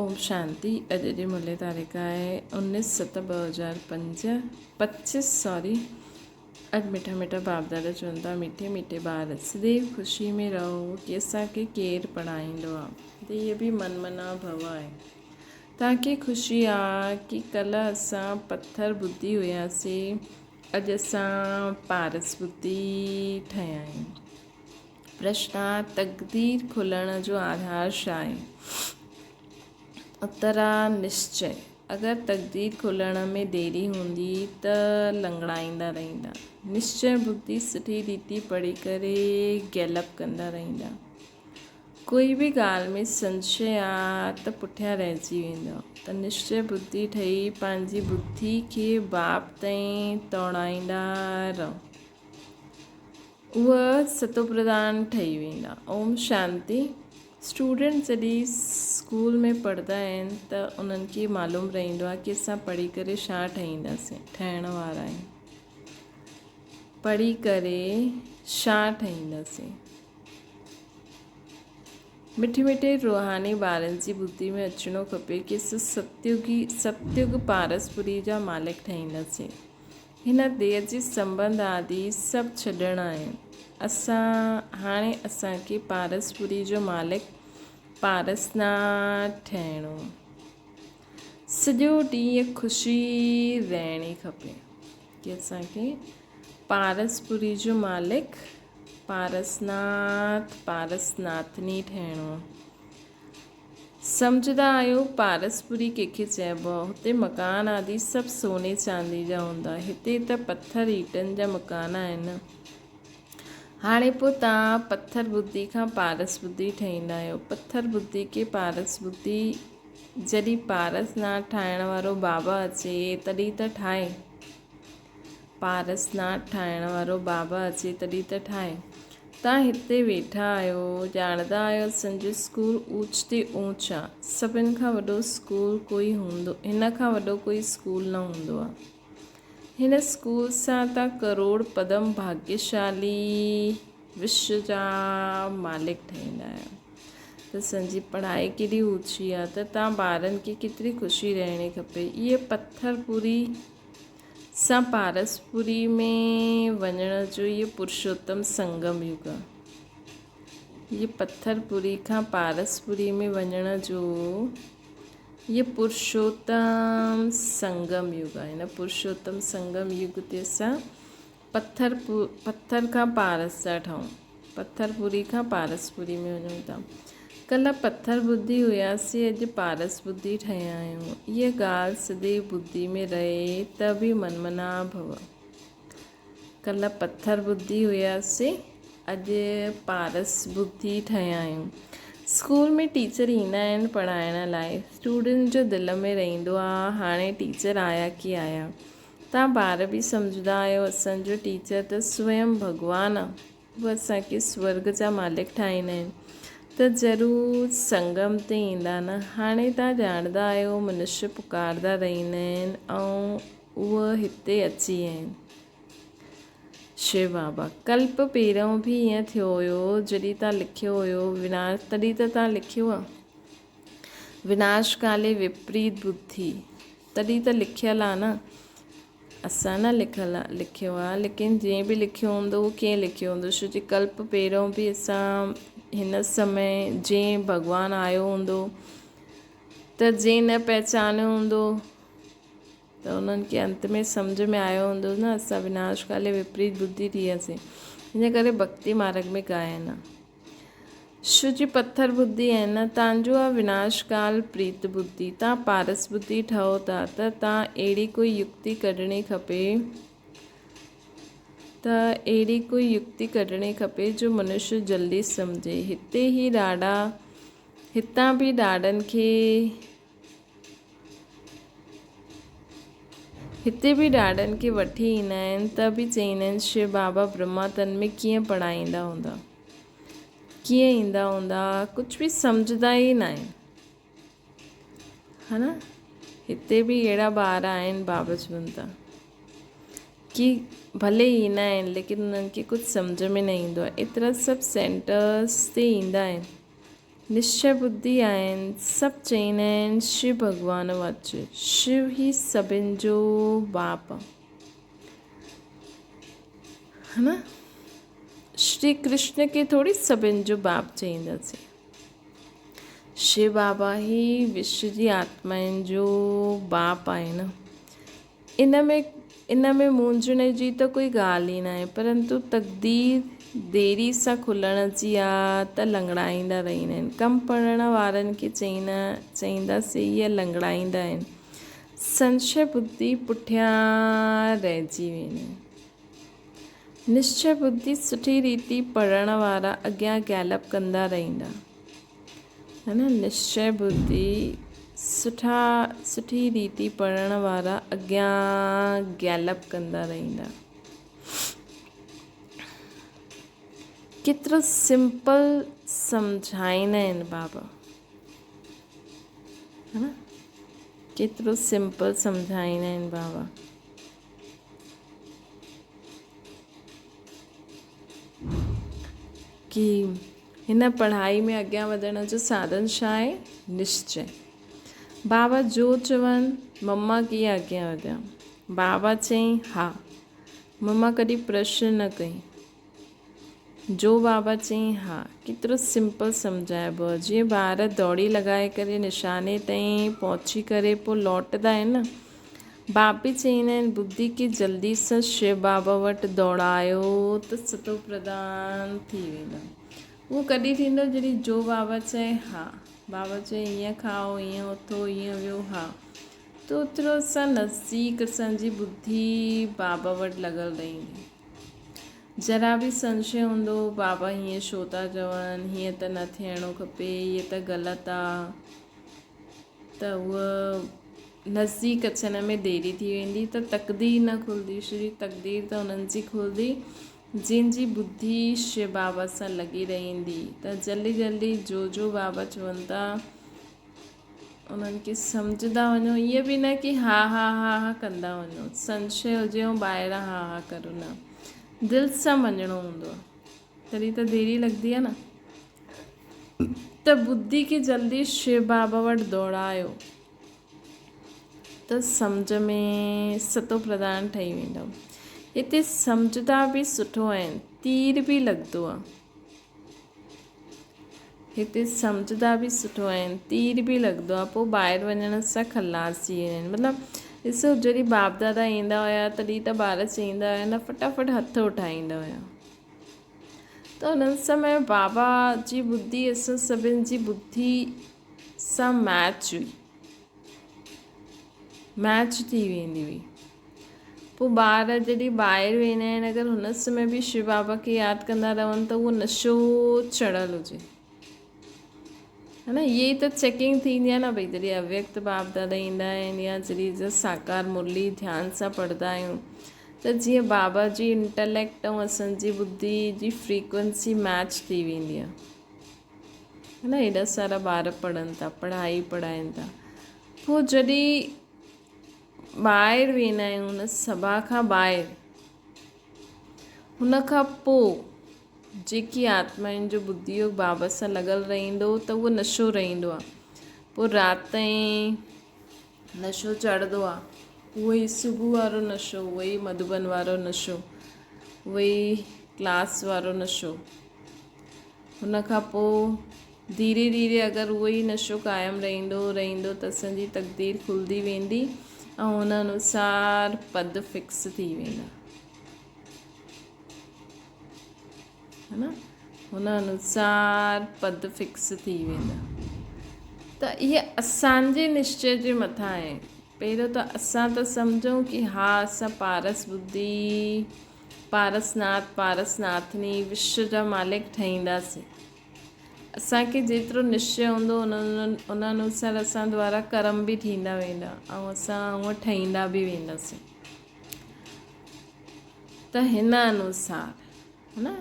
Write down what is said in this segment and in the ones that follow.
اوم شانتي اڄ جي ملي تاريخ آهي انيس ست 2005 25 سوري اڄ مٺا مٺا باپ دادا چون ٿا مٺي مٺي ٻار سديو خوشي ۾ رهو ڪي اسان کي ڪير پڙهائيندو آ ته هي به من منا ڀو آهي توهان کي خوشي آ ڪي ڪلهه اسان پٿر ٻڌي هياسي اڄ اسان پارس ٻڌي ٺهيا آهيون پرشنا، تقدير کلڻ جو آڌار ڇا آهي؟ اترا، نشچي. اگر تقدير کلڻ ۾ ديري هوندي ته لنگڙائيندا رهندا. نشچي ٻڌي سٺي ريتي پڙهي ڪري گيلپ ڪندا رهندا. ڪوئي به ڳالهه ۾ سنشي آ ته پٺيان رهجي ويندو. ته نشچي ٻڌي ٺهي پنهنجي ٻڌي کي باپ تائين توڙائيندا رهو. اهي ستوپرڌان ٺهي ويندا. اوم شانتي. اسٽوڊنٽ جڏهن اسڪول ۾ پڙهندا آهن ته انهن کي معلوم رهندو آهي ڪي اسان پڙهي ڪري ڇا ٺهينداسين ٺهڻ وارا آهيون پڙهي ڪري ڇا ٺهينداسين مٺي مٺي روحاني ٻارن جي ٻڌي ۾ اچڻو کپي ڪي اسان ستيوگي ستيوگ پارسپوري جا مالڪ ٺهينداسين هن ديهه جي سنٻنڌ آدي سڀ ڇڏڻا آهن. اسان هاڻي اسان کي پارسپوري جو مالڪ پارسناٿ ٺهڻو. سڄو ڏينهن خوشي رهڻي کپي ڪي اسان کي پارسپوري جو مالڪ پارسناٿ پارسناٿني ٺهڻو. سمجهندا آهيو پارسپوري ڪنهن کي چئبو آهي؟ هتي مڪان آدي سڀ سوني چاندي جا هوندا. هتي ته پٿر ايٽن جا مڪان آهن. هاڻي پوء توهان پٿر ٻڌي کان پارس ٻڌي ٺهيندا آهيو. پٿر ٻڌي کي پارس ٻڌي جڏهن پارس ناٿ ٺاهڻ وارو بابا اچي تڏهن ته ٺاهي. پارس ناٿ ٺاهڻ وارو بابا اچي تڏهن ته ٺاهي. تان هتي ويٺا آهيو، ڄاڻندا آهيو اسان جو اسڪول اوچ تي اوچ آ. سڀن کان وڏو اسڪول ڪوئي هوندو، هن کان وڏو ڪوئي اسڪول نه هوندو آ. هن اسڪول سان تان ڪروڙ پدم ڀاگيشالي وشو جا مالڪ ٺهيندا آهيو. ته اسان جي پڙهائي ڪيڏي اوچي آ ته تان ٻارن کي ڪيتري خوشي رهڻي کپي. اهي پٿر پوري سان پارسپوري ۾ وڃڻ جو اهو پرشوتم سنگم يگ آ. اهو پٿرپوري کان پارسپوري ۾ وڃڻ جو اهو پرشوتم سنگم يگ آ. هن پرشوتم سنگم يگ تي اسان پٿر پٿر کان پارس ٿا ٺهون. پٿرپوري کان پارسپوري ۾ وڃون ٿا. ڪلهه پٿر ٻڌي هياسين اڄ پارس ٻڌي ٺهيا آهيون. اها ڳالهه سديو ٻڌي ۾ رهي ته به من منا ڀو. ڪلهه پٿر ٻڌي هياسين اڄ پارس ٻڌي ٺهيا آهيون. اسڪول ۾ ٽيچر ايندا آهن پڙهائڻ لاء. اسٽوڊنٽ جو دل ۾ رهندو آ هاڻي ٽيچر آيا ڪي آيا. تان ٻار به سمجهندا آهيو اسان جو ٽيچر ته سويم ڀڳوان آ هو اسان کي سورڳ جا مالڪ ٺاهيندا آهن ته ضرور سنگم تي ايندا نه هاڻي تان ڄاڻندا آهيو منشي پڪاردا رهندا آهن ۽ اهي هتي اچي ويا آهن. شو بابا ڪلپ پهريون به ائين ٿيو هيو جڏهن تان لکيو هيو وناش تڏهن ته تان لکيو آ وناش ڪالي وپريت ٻڌي تڏهن ته لکيل آ نه. اسان نه لکيل آ لکيو آ ليڪن جنهن به لکيو هوندو اهو ڪيئن لکيو هوندو ڇو جي ڪلپ پهريون به اسان هن سمي جنهن ڀڳوان آيو هوندو ته جنهن نه پهچانيو هوندو ته انهن کي انت ۾ سمجهه ۾ آيو هوندو نه اسان وناش ڪالي وپريت ٻڌي ٿي وياسين ان ڪري ڀڳتي مارگ ۾ ڳائن شو جي پٿر ٻڌي ۽ نه تان جو آ وناش ڪال پريت ٻڌي. تان پارس ٻڌي ٺهو ٿا ته تان اهڙي ڪوئي يڪتي ڪڍڻي کپي ته اهڙي ڪوئي يڪتي ڪڍڻي کپي جو منشي جلدي سمجهي. هتي هي ڏاڍا هتان به ڏاڍن کي هتي به ڏاڏن کي وٺي ايندا آهن ته به چئيندا آهن شو بابا برهما تن ۾ ڪيئن پڙهائيندا هوندا ڪيئن ايندا هوندا ڪجهه به سمجهندا ئي نه آهن ها نه هتي به اهڙا ٻار آهن بابا چون ٿا ڪي ڀلي ايندا آهن ليڪن انهن کي ڪجهه سمجهه ۾ نه ايندو آهي ايترا سڀ سينٽرس تي ايندا آهن. نشچي ٻڌي آهن، سڀ چئيندا آهن شو ڀڳوان واچ، شو ئي سڀن جو باپ آ. ها نه؟ شري ڪرشن کي ٿوري سڀن جو باپ چئينداسين. شو بابا ئي وشو جي آتمائن جو باپ آهي نه. ان ۾ ان ۾ مونجهڻ جي ته ڪوئي ڳالهه ئي ناهي پرنتو تقدير ديري سان کلڻ جي آ ته لنگڙائيندا رهندا آهن. ڪم پڙهڻ وارن کي چئيندا چئينداسين اهي لنگڙائيندا آهن. سنشي ٻڌي پٺيان رهجي ويندا آهن. نشچي ٻڌي سٺي ريتي پڙهڻ وارا اڳيان گيلپ ڪندا رهندا. ها نه نشچي ٻڌي سٺا سٺي ريتي پڙهڻ وارا اڳيان گيلپ ڪندا رهندا. ڪيترو سمپل سمجهائيندا آهن بابا. ها نه ڪيترو سمپل سمجهائيندا آهن بابا. ڪي هن پڙهائي ۾ اڳيان وڌڻ جو ساڌن ڇا آهي؟ نشچي. بابا جو چون، مما ڪيئن اڳيان وڌيان؟ بابا چيائين، ها. مما ڪڏهن پرشن نه ڪئي. جو بابا چيائين، ها. ڪيترو سمپل سمجهائبو آهي. جيئن ٻار دوڙي لڳائي ڪري نشاني تائين پهچي ڪري پوء لوٽدا آهن نه. بابي چئيندا آهن، ٻڌي ڪي جلدي سان شو بابا وٽ دوڙايو ته ستو پرڌان ٿي ويندا. اهو ڪڏهن ٿيندو جڏهن جو بابا چئي ها. بابا چئي ائين کائو، ائين اٿو، ائين ويهو ها. ته اوترو اسان نزديڪ اسان جي ٻڌي بابا وٽ لڳل رهندي. ذرا به سنشي هوندو بابا هيئن ڇو ٿا چون، هيئن ته نه ٿيڻو کپي، هيء ته غلط آ. ته هوء نزديڪ اچڻ ۾ ديري ٿي ويندي ته تقدير نه کلندي، شري تقدير ته انهن جي کلندي جن جي ٻڌي شو بابا سان لڳي رهندي ته جلدي جلدي جو جو بابا چون ٿا انهن کي سمجهندا وڃو ائين به نه ڪي ها ها ها ها ڪندا وڃو سنشي هجي ۽ ٻاهران ها ها ڪرو نه دل سان مڃڻو هوندو آهي تڏهن ته ديري لڳندي آهي نه. ته ٻڌي کي جلدي شو بابا وٽ ڊوڙايو ته سمجهه ۾ ستو پرڌان ٺهي ويندو. هتي سمجهدا به سٺو آهن، تير به لڳندو آهي. هتي سمجهدا به سٺو آهن، تير به لڳندو آهي، پوء ٻاهر وڃڻ سان خلاص ٿي ويندا آهن. مطلب ڏسو جڏهن باپ دادا ايندا هيا تڏهن ته ٻار چئيندا هيا نه فٽافٽ هٿ اٺائيندا هيا. ته انهن سمي بابا جي ٻڌي اسان سڀن جي ٻڌي سان ميچ هئي ميچ ٿي ويندي هئي پوء ٻار جڏهن ٻاهر ويندا آهن اگر هن سمي به شو بابا کي ياد ڪندا رهن ته اهو نشو چڙهيل هجي ها نه اهي ئي ته چيڪنگ ٿيندي آهي نه ڀئي جڏهن اويڪت باپ دادا ايندا آهن يا جڏهن ساڪار مرلي ڌيان سان پڙهندا آهيون ته جيئن بابا جي انٽليڪٽ ۽ اسان جي ٻڌي جي فريڪوئنسي ميچ ٿي ويندي آهي ها نه ايڏا سارا ٻار پڙهن ٿا پڙهائي پڙهائين ٿا پوء جڏهن ٻاهر ويندا آهيون ان سڀا کان ٻاهر هن کان پوء جيڪي آتمائن جو ٻڌي يوگ بابا سان لڳل رهندو ته اهو نشو رهندو آهي پوء رات تائين نشو چڙهندو آهي اهو ئي صبح وارو نشو اهو ئي مڌوبن وارو نشو اهو ئي ڪلاس وارو نشو هن کان پوء ڌيري ڌيري اگر اهو ئي نشو قائم رهندو رهندو ته اسان جي تقدير کلندي ويندي ۽ ان انوسار پد فڪس ٿي ويندا ها نه هن انوسار پد فڪس ٿي ويندا ته اهي اسانجي نشچي جي مٿان آهي پهريون ته اسان ته سمجھون ڪي ها اسان پارس ٻڌي پارسناٿ پارسناٿني وشو جا مالڪ ٺهينداسين اسان کي جيترو نشچي هوندو ان انوسار اسان دوارا ڪرم به ٿيندا ويندا ۽ اسان هونء ٺهيندا به وينداسين ته هن انوسار نه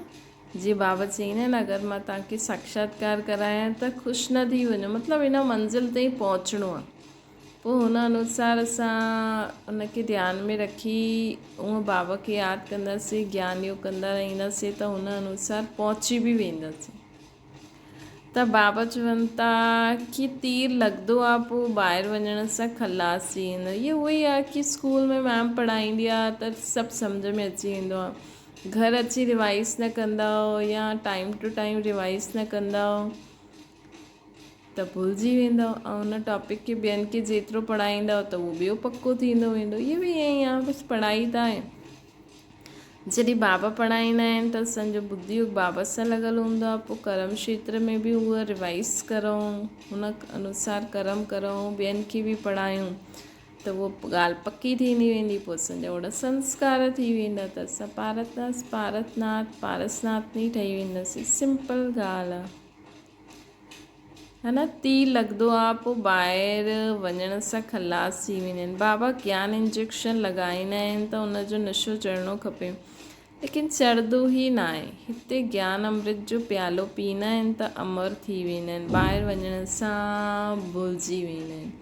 جي بابا چئيندا آهن اگر مان توهان کي ساکشاتڪار ڪرايان ته خوش نه ٿي وڃو مطلب هن منزل تائين پهچڻو آهي پوء هن انوسار اسان ان کي ڌيان ۾ رکي اونء بابا کي ياد ڪنداسين، گيان يوگ ڪندا رهنداسين ته هن انوسار پهچي به وينداسين. ته بابا چون ٿا ڪي تير لڳندو آ پوء ٻاهر وڃڻ سان خلاص ٿي ويندو. اهو اهو ئي آ ڪي اسڪول ۾ ميم پڙهائيندي آ ته سڀ سمجهه ۾ اچي ويندو آ. گهر اچي ريوائز نه ڪندؤ يا ٽائيم ٽو ٽائيم ريوائز نه ڪندؤ ته ڀلجي ويندؤ ۽ ان ٽاپڪ کي ٻين کي جيترو پڙهائيندؤ ته اهو ٻيو پڪو ٿيندو ويندو. اهو به ائين ئي آ بس پڙهائي ته آهي. جڏهن بابا پڙهائيندا آهن ته اسان جو ٻڌي يوگ بابا سان لڳل هوندو آهي پوء ڪرم کيتر ۾ به اهو ريوائز ڪرون ان انوسار ڪرم ڪرون ٻين کي به پڙهايون ته اهو ڳالهه پڪي ٿيندي ويندي پوء اسان جا اوڙا سنسڪار ٿي ويندا ته اسان پارتناس پارتناٿ پارسناٿ ني ٺهي وينداسين سمپل ڳالهه آهي. ها نه تير لڳندو آ پو ٻاهر وڃڻ سان خلاص ٿي ويندا آهن بابا گيان انجيڪشن لڳائيندا آهن ته ان جو نشو چڙهڻو کپي ليڪن چڙهندو ئي ناهي هتي گيان امرت جو پيالو پيئندا آهن ته امر ٿي ويندا آهن ٻاهر وڃڻ سان ڀلجي ويندا آهن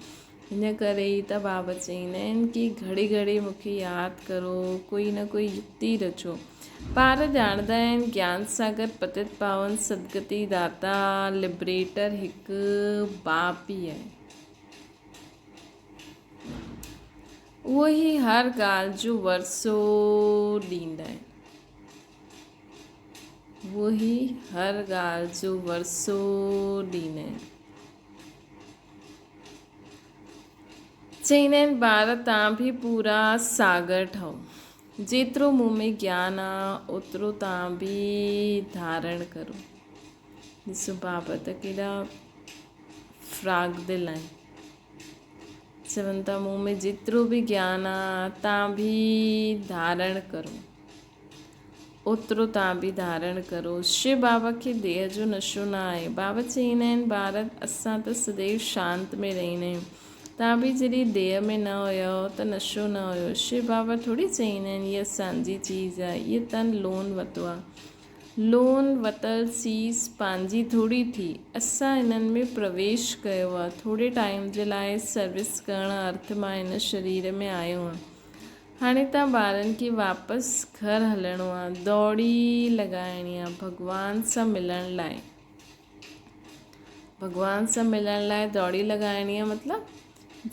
ان ڪري ئي ته بابا چئيندا آهن ڪي گهڙي گهڙي مون کي ياد ڪرو، ڪوئي نه ڪوئي يڪتي رچو. پار ڄاڻندا آهن گيان ساگر پتت پاون سدگتي داتا لبريٽر هڪ باپ ئي آهي. اهو ئي هر ڳالهه جو ورثو ڏيندا آهن. اهو ئي هر ڳالهه جو ورثو ڏيندا آهن. چئيندا آهن ٻار تان به پورا ساگر ٺهو. جيترو مون ۾ گيان آ اوترو تان به ڌارڻ ڪرو. ڏسو بابا ته ڪيڏا فراغ دل آهن. چون ٿا مون ۾ جيترو به گيان آ تان به ڌارڻ ڪرو. اوترو توهان به ڌارڻ ڪرو. شو بابا کي ديهه جو نشو نه آهي. بابا چئيندا آهن، ٻار اسان ته سديو شانت ۾ رهندا آهيون. توهان به جڏهن ديهه ۾ نه هيؤ ته نشو نه هيو. شو بابا ٿوري چئيندا آهن، هيء اسان جي چيز آهي. هيء تن لون وتو آهي. لون وتل چيز پنهنجي ٿوري ٿي. اسان انهن ۾ پرويش ڪيو آهي. ٿوري ٽائيم جي لاء سروس ڪرڻ ارٿ مان هن شرير ۾ آيو آهيان. هاڻي ته ٻارن کي واپس گهر هلڻو آ، دوڙي لڳائڻي آ ڀڳوان سان ملڻ لاء. ڀڳوان سان ملڻ لاء دوڙي لڳائڻي آ مطلب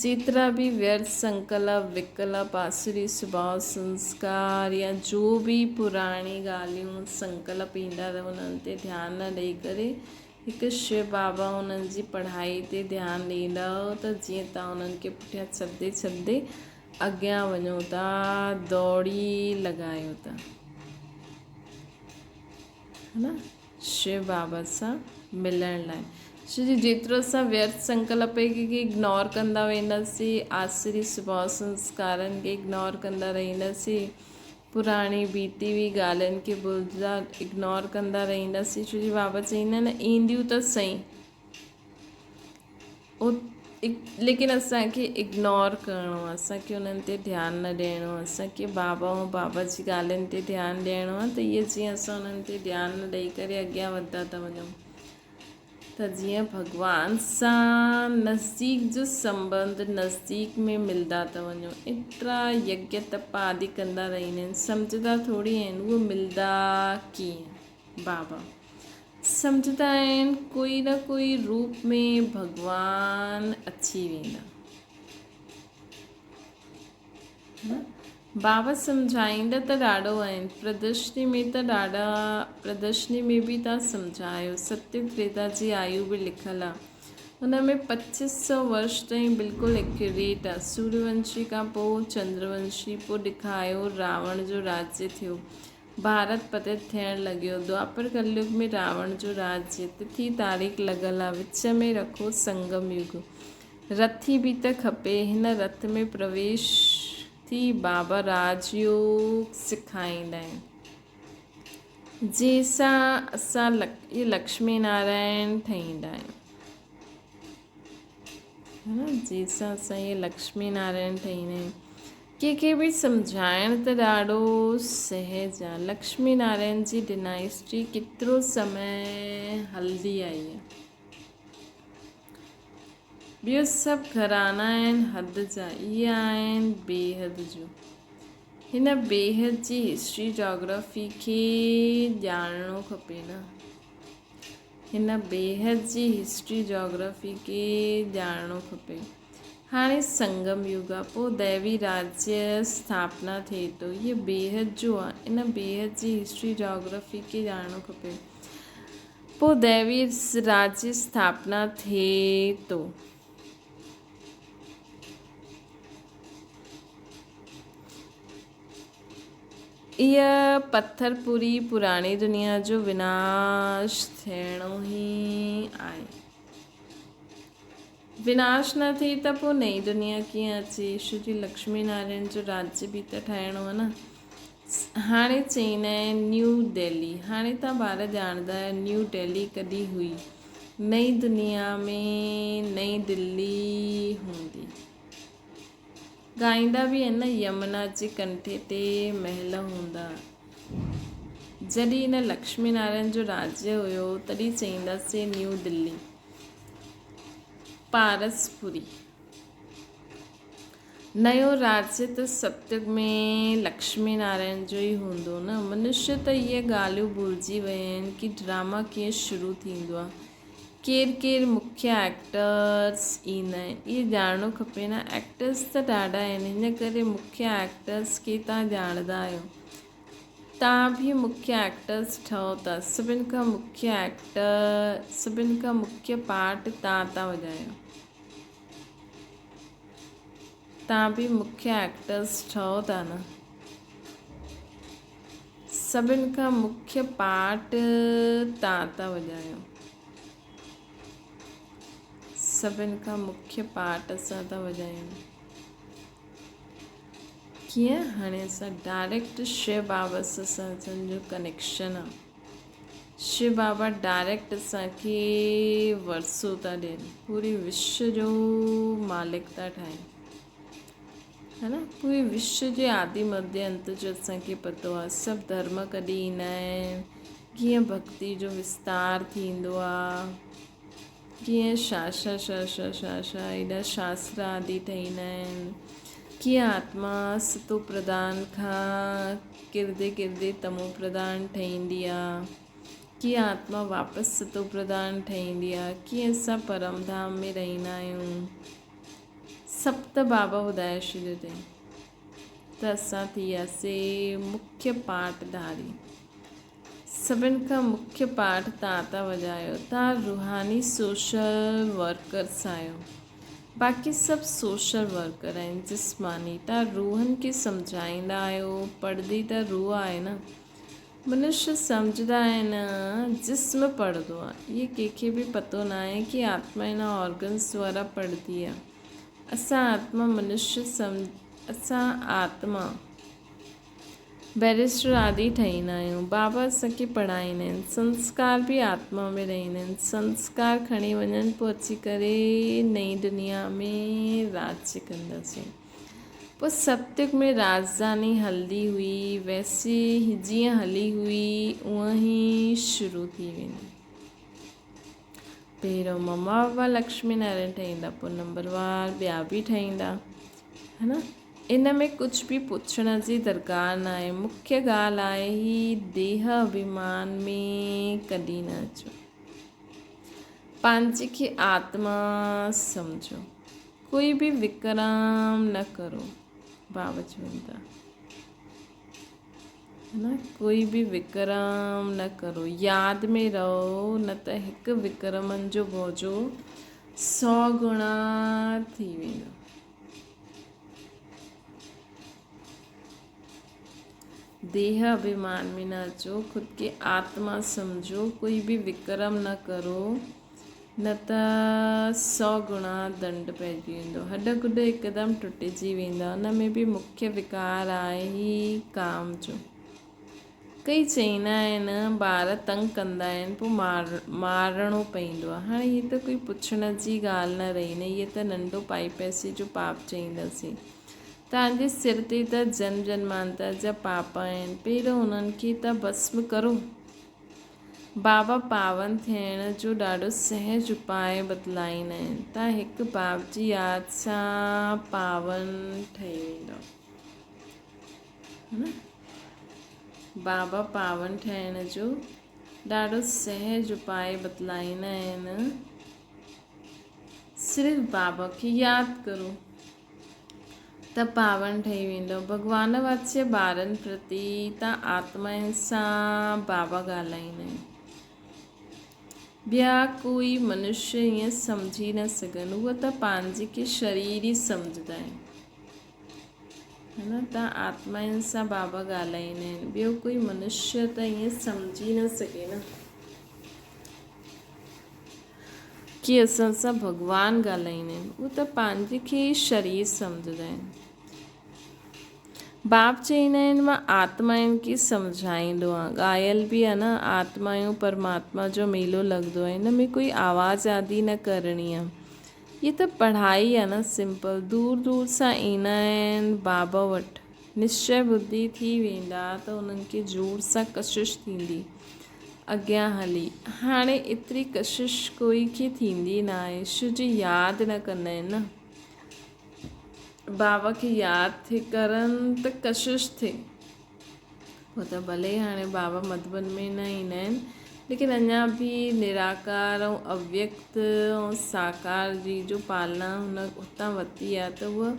جيترا به ويرٿ سنڪلپ، وڪلپ، آسري سڀاء، سنسڪار يا جو به پراڻي ڳالهيون سنڪلپ ايندا ته انهن تي ڌيان نه ڏئي ڪري هڪ شو بابا انهن جي پڙهائي تي ڌيان ڏيندا ته جيئن تان انهن کي پٺيان ڇڏندي ڇڏندي اڳيان وڃو ٿا، دوڙي لڳايو ٿا. ها نه؟ شو بابا سان ملڻ لاء. ڇو جو جيترو اسان ويرٿ سنڪلپ کي اگنور ڪندا وينداسين، آسري سڀاء سنسڪارن کي اگنور ڪندا رهنداسين، پراڻي بيتي هئي ڳالهين کي ڀلجندا اگنور ڪندا رهنداسين، ڇو جو بابا چئيندا آهن اينديون ته سهي. ليڪن اسان کي اگنور ڪرڻو آهي اسان کي انهن تي ڌيان نه ڏيڻو آهي اسان کي بابا ۽ بابا جي ڳالهين تي ڌيان ڏيڻو آهي ته اهي جيئن اسان انهن تي ڌيان نه ڏئي ڪري اڳيان وڌندا ٿا وڃون ته جيئن ڀڳوان سان نزديڪ جو سنبنڌ نزديڪ ۾ ملدا ٿا وڃون ايترا يگيا تپ آدي ڪندا رهندا آهن سمجهندا ٿوري آهن اهو ملدا ڪيئن بابا سمجهندا آهن ڪوئي نه ڪوئي روپ ۾ ڀڳوان اچي ويندا. بابا سمجهائيندا ته ڏاڍو آهن پردرشني ۾ ته ڏاڍا پردرشني ۾ به ٿا سمجهايو ستيگ تريتا جي آيو به لکيل آ ان ۾ پچيس سو ورش تائين بلڪل ايڪيوريٽ آ سوريونشي کان پوء چندرونشي پوء ڏکايو راوڻ جو راجيه ٿيو ڀارت پتت ٿيڻ لڳيو. دوآپر ڪليگ ۾ راوڻ جو راڄ، تٿي تاريخ لڳل آ، وچ ۾ رکو سنگم يگ. رٿي به ته کپي. هن رٿ ۾ پرويش ٿي بابا راج يوگ سکائيندا آهن. جنهن سان اسان لڪشمي نارائڻ ٺهيندا آهيون. جنهن سان اسان اهي لڪشمي نارائڻ ٺهيندا آهيون. ڪنهن کي به سمجهائڻ ته ڏاڍو سهج آهي. لڪشمي نارائڻ جي ڊنائسٽي ڪيترو سمي هلندي آئي آهي. ٻيو سڀ گهرانا آهن حد جا، اهي آهن بيحد جو. هن بيحد جي هسٽري جاگرافي کي ڄاڻڻو کپي نه. هن بيحد جي هسٽري جاگرافي کي ڄاڻڻو کپي. هاڻي سنگم يگ آ پوء ديوي راجيه اسٿاپنا ٿئي ٿو. هيء بيحد جو آ. ان بيحد جي هسٽري جاگرافي کي ڄاڻڻو کپي. پوء ديوي راجيه اسٿاپنا ٿئي ٿو. اها پٿر پوري پراڻي دنيا جو وناش ٿيڻو ئي آهي. وناش نه ٿئي ته پوء نئين دنيا ڪيئن اچي؟ شري لڪشمي نارائڻ جو راجيه به ته ٺاهڻو آهي نه. هاڻي چئيندا آهن نيو دهلي. هاڻي توهان ٻار ڄاڻندا آهيو نيو دهلي ڪڏهن هئي. نئين دنيا ۾ نئين دلي هوندي. ڳائيندا به آهن نه يمنا جي ڪنٺي تي محل هوندا. جڏهن هن لڪشمي نارائڻ جو راجيه هيو تڏهن چئينداسين نيو دلي. پارسپوري. نيو راجيه ته ستيگ ۾ لڪشمي نارائڻ جو ئي هوندو نه. منشي ته اهي ڳالهيون ڀلجي ويا آهن ڪي ڊراما ڪيئن شروع ٿيندو آهي. ڪير ڪير مکيه ايڪٽرس ايندا آهن اهي ڄاڻڻو کپي نه. ايڪٽرس ته ڏاڍا آهن ان ڪري مکيه ايڪٽرس کي توهان ڄاڻندا آهيو. توهان به مکيه ايڪٽرس ٺهو ٿا. سڀن کان مکيه ايڪٽر سڀن کان مکيه پارٽ توهان ٿا وڄايو. توهان به مکيه ايڪٽرس ٺهو ٿا نه. سڀن کان مکيه پارٽ توهان ٿا وڄايو. سڀن کان مکيه پارٽ اسان ٿا وڄايون. ڪيئن هاڻي اسان ڊائريڪٽ شو بابا سان اسان جو ڪنيڪشن آ. شو بابا ڊائريڪٽ اسان کي ورثو ٿا ڏين، پوري وشو جو مالڪ ٿا ٺاهين. ها نه پوري وشو جي آدي مڌي انت جو اسان کي پتو آ. سڀ ڌرم ڪڏهن ايندا آهن، ڪيئن ڀڳتي جو وستار ٿيندو آ، ڪيئن شا شا شا شا شا شا ايڏا شاستر آدي ٺهيندا آهن، ڪيئن آتما ستو پرڌان کان ڪردي ڪردي تمو پرڌان ٺهيندي آ، ڪيئن آتما واپس ستو پرڌان ٺهيندي آ، ڪيئن اسان پرم ڌام ۾ رهيندا آهيون. سڀ ته بابا ٻڌائي ڇڏيو اٿئي ته اسان ٿي وياسي مکيه پاٽ ڌاري. سڀن کان مکيه پاٺ توهان ٿا وڄايو. توهان روحاني سوشل ورڪرس آهيو. باقي سڀ سوشل ورڪر آهن جسماني. توهان روحن کي سمجهائيندا آهيو. پڙهندي ته روح آهي نه. منشي سمجهندا آهن جسم پڙهندو آهي. اهي ڪنهن کي به پتو ناهي ڪي آتما ان آرگنس دوارا پڙهندي آهي. اسان آتما منشي اسان آتما. بئريسٽر آدي ٺهيندا آهيون. بابا اسان کي پڙهائيندا آهن. سنسڪار به آتما ۾ رهندا آهن. سنسڪار کڻي وڃن پوء اچي ڪري نئين دنيا ۾ راڄ ڪنداسين. پوء ستيگ ۾ راڄڌاني هلندي هئي ويسي جيئن هلي هئي اونئن ئي شروع ٿي ويندي. پهريون مما بابا لڪشمي نارائڻ ٺهيندا پوء نمبر وار ٻيا به ٺهيندا ها نه. ان ۾ ڪجهه به پڇڻ جي درڪار ناهي. مکيه ڳالهه آهي هي ديهه اڀيمان ۾ ڪڏهن نه اچو. پنهنجي کي آتما سمجهو. ڪوئي به وڪرم نه ڪرو. بابا چون ٿا. نه ڪوئي به وڪرم نه ڪرو. ياد ۾ رهو نه ته هڪ وڪرمن جو بوجو سو گڻا ٿي ويندو. ديهه اڀيمان ۾ نه اچو، خود کي آتما سمجهو، ڪوئي به وڪرم نه ڪرو، نه ته سو گڻا دنڊ پئجي ويندو. هڏ گڏ هڪدم ٽٽجي ويندا. ان ۾ به مکيه وڪار آهي هي ڪام جو. ڪي چئيندا آهن ٻار تنگ ڪندا آهن پوء مارڻو پئيندو آهي. هاڻي هي ته ڪوئي پڇڻ جي ڳالهه نه رهي نه هي ته ننڍو پائي پئسي جو پاپ چئينداسين. توهان جي سر تي ته جنم جنمانتر جا پاپ آهن پهريون انهن کي ته ڀسم ڪرو. بابا پاون ٿيڻ جو ڏاڍو سهج اپاء بتلائيندا آهن. توهان هڪ باب جي ياد سان پاون ٺهي ويندؤ. بابا پاون ٺهڻ جو ڏاڍو سهج اپاء بتلائيندا آهن. صرف بابا کي ياد ڪرو ته پاون ٺهي ويندو. ڀڳوان واچيه ٻارن پرتي ته آتمائن سان بابا ڳالهائيندا آهن. ٻيا ڪوئي منشيه ائين سمجهي نه سگهن. هو ته پنهنجي کي شرير ئي سمجهندا آهن. هه نه ته آتمائن سان بابا ڳالهائيندا آهن. ٻيو ڪوئي منشيه ته ائين سمجهي نه سگهي نه. ڪي اسان سان ڀڳوان ڳالهائيندا آهن. هو ته پنهنجي کي ئي شرير سمجهندا آهن. باپ چئيندا آهن مان آتمائن کي سمجهائيندو آهيان. ڳايل به آهي نه آتمايون پرماتما جو ميلو لڳندو آهي. ان ۾ ڪوئي آواز آدي نه ڪرڻي آهي. هي ته پڙهائي آهي نه سمپل. دور دور سان ايندا آهن بابا وٽ. نشچي ٻڌي ٿي ويندا ته انهن کي زور سان ڪشش ٿيندي اڳيان هلي. هاڻي ايتري ڪشش ڪوئي کي ٿيندي ناهي. شو جي ياد نه ڪندا آهن نه. بابا کي ياد ٿي ڪرن ته ڪشش ٿئي. پوء ته ڀلي هاڻي بابا مڌوبن ۾ نه ايندا آهن، ليڪن اڃا به نراڪار ۽ اويڪت ۽ ساڪار جي جو پالنا هن اتان ورتي آهي ته هوء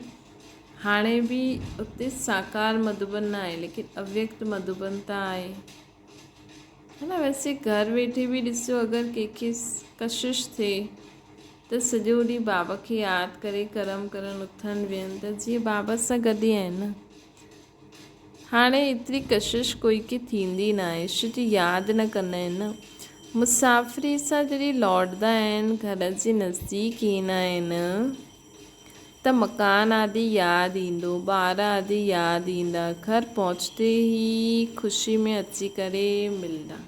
هاڻي به اتي ساڪار مڌوبن نه آهي، ليڪن اويڪت مڌوبن ته آهي. ها نه ويسي گهر ويٺي به ڏسو اگر ڪنهن کي ڪشش ٿئي ته سڄو ڏينهن بابا کي ياد ڪري ڪرم ڪرن اٿن ويهن ته جيئن بابا سان گڏ ئي آهن نه. هاڻي ايتري ڪشش ڪوئي کي ٿيندي ناهي شو جي ياد نه ڪندا آهن نه. مسافري سان جڏهن لوٽندا آهن گهر جي نزديڪ ايندا آهن ته مڪان آدي ياد ايندو، ٻار آدي ياد ايندا، گهر پهچتي ئي خوشي ۾ اچي ڪري ملندا.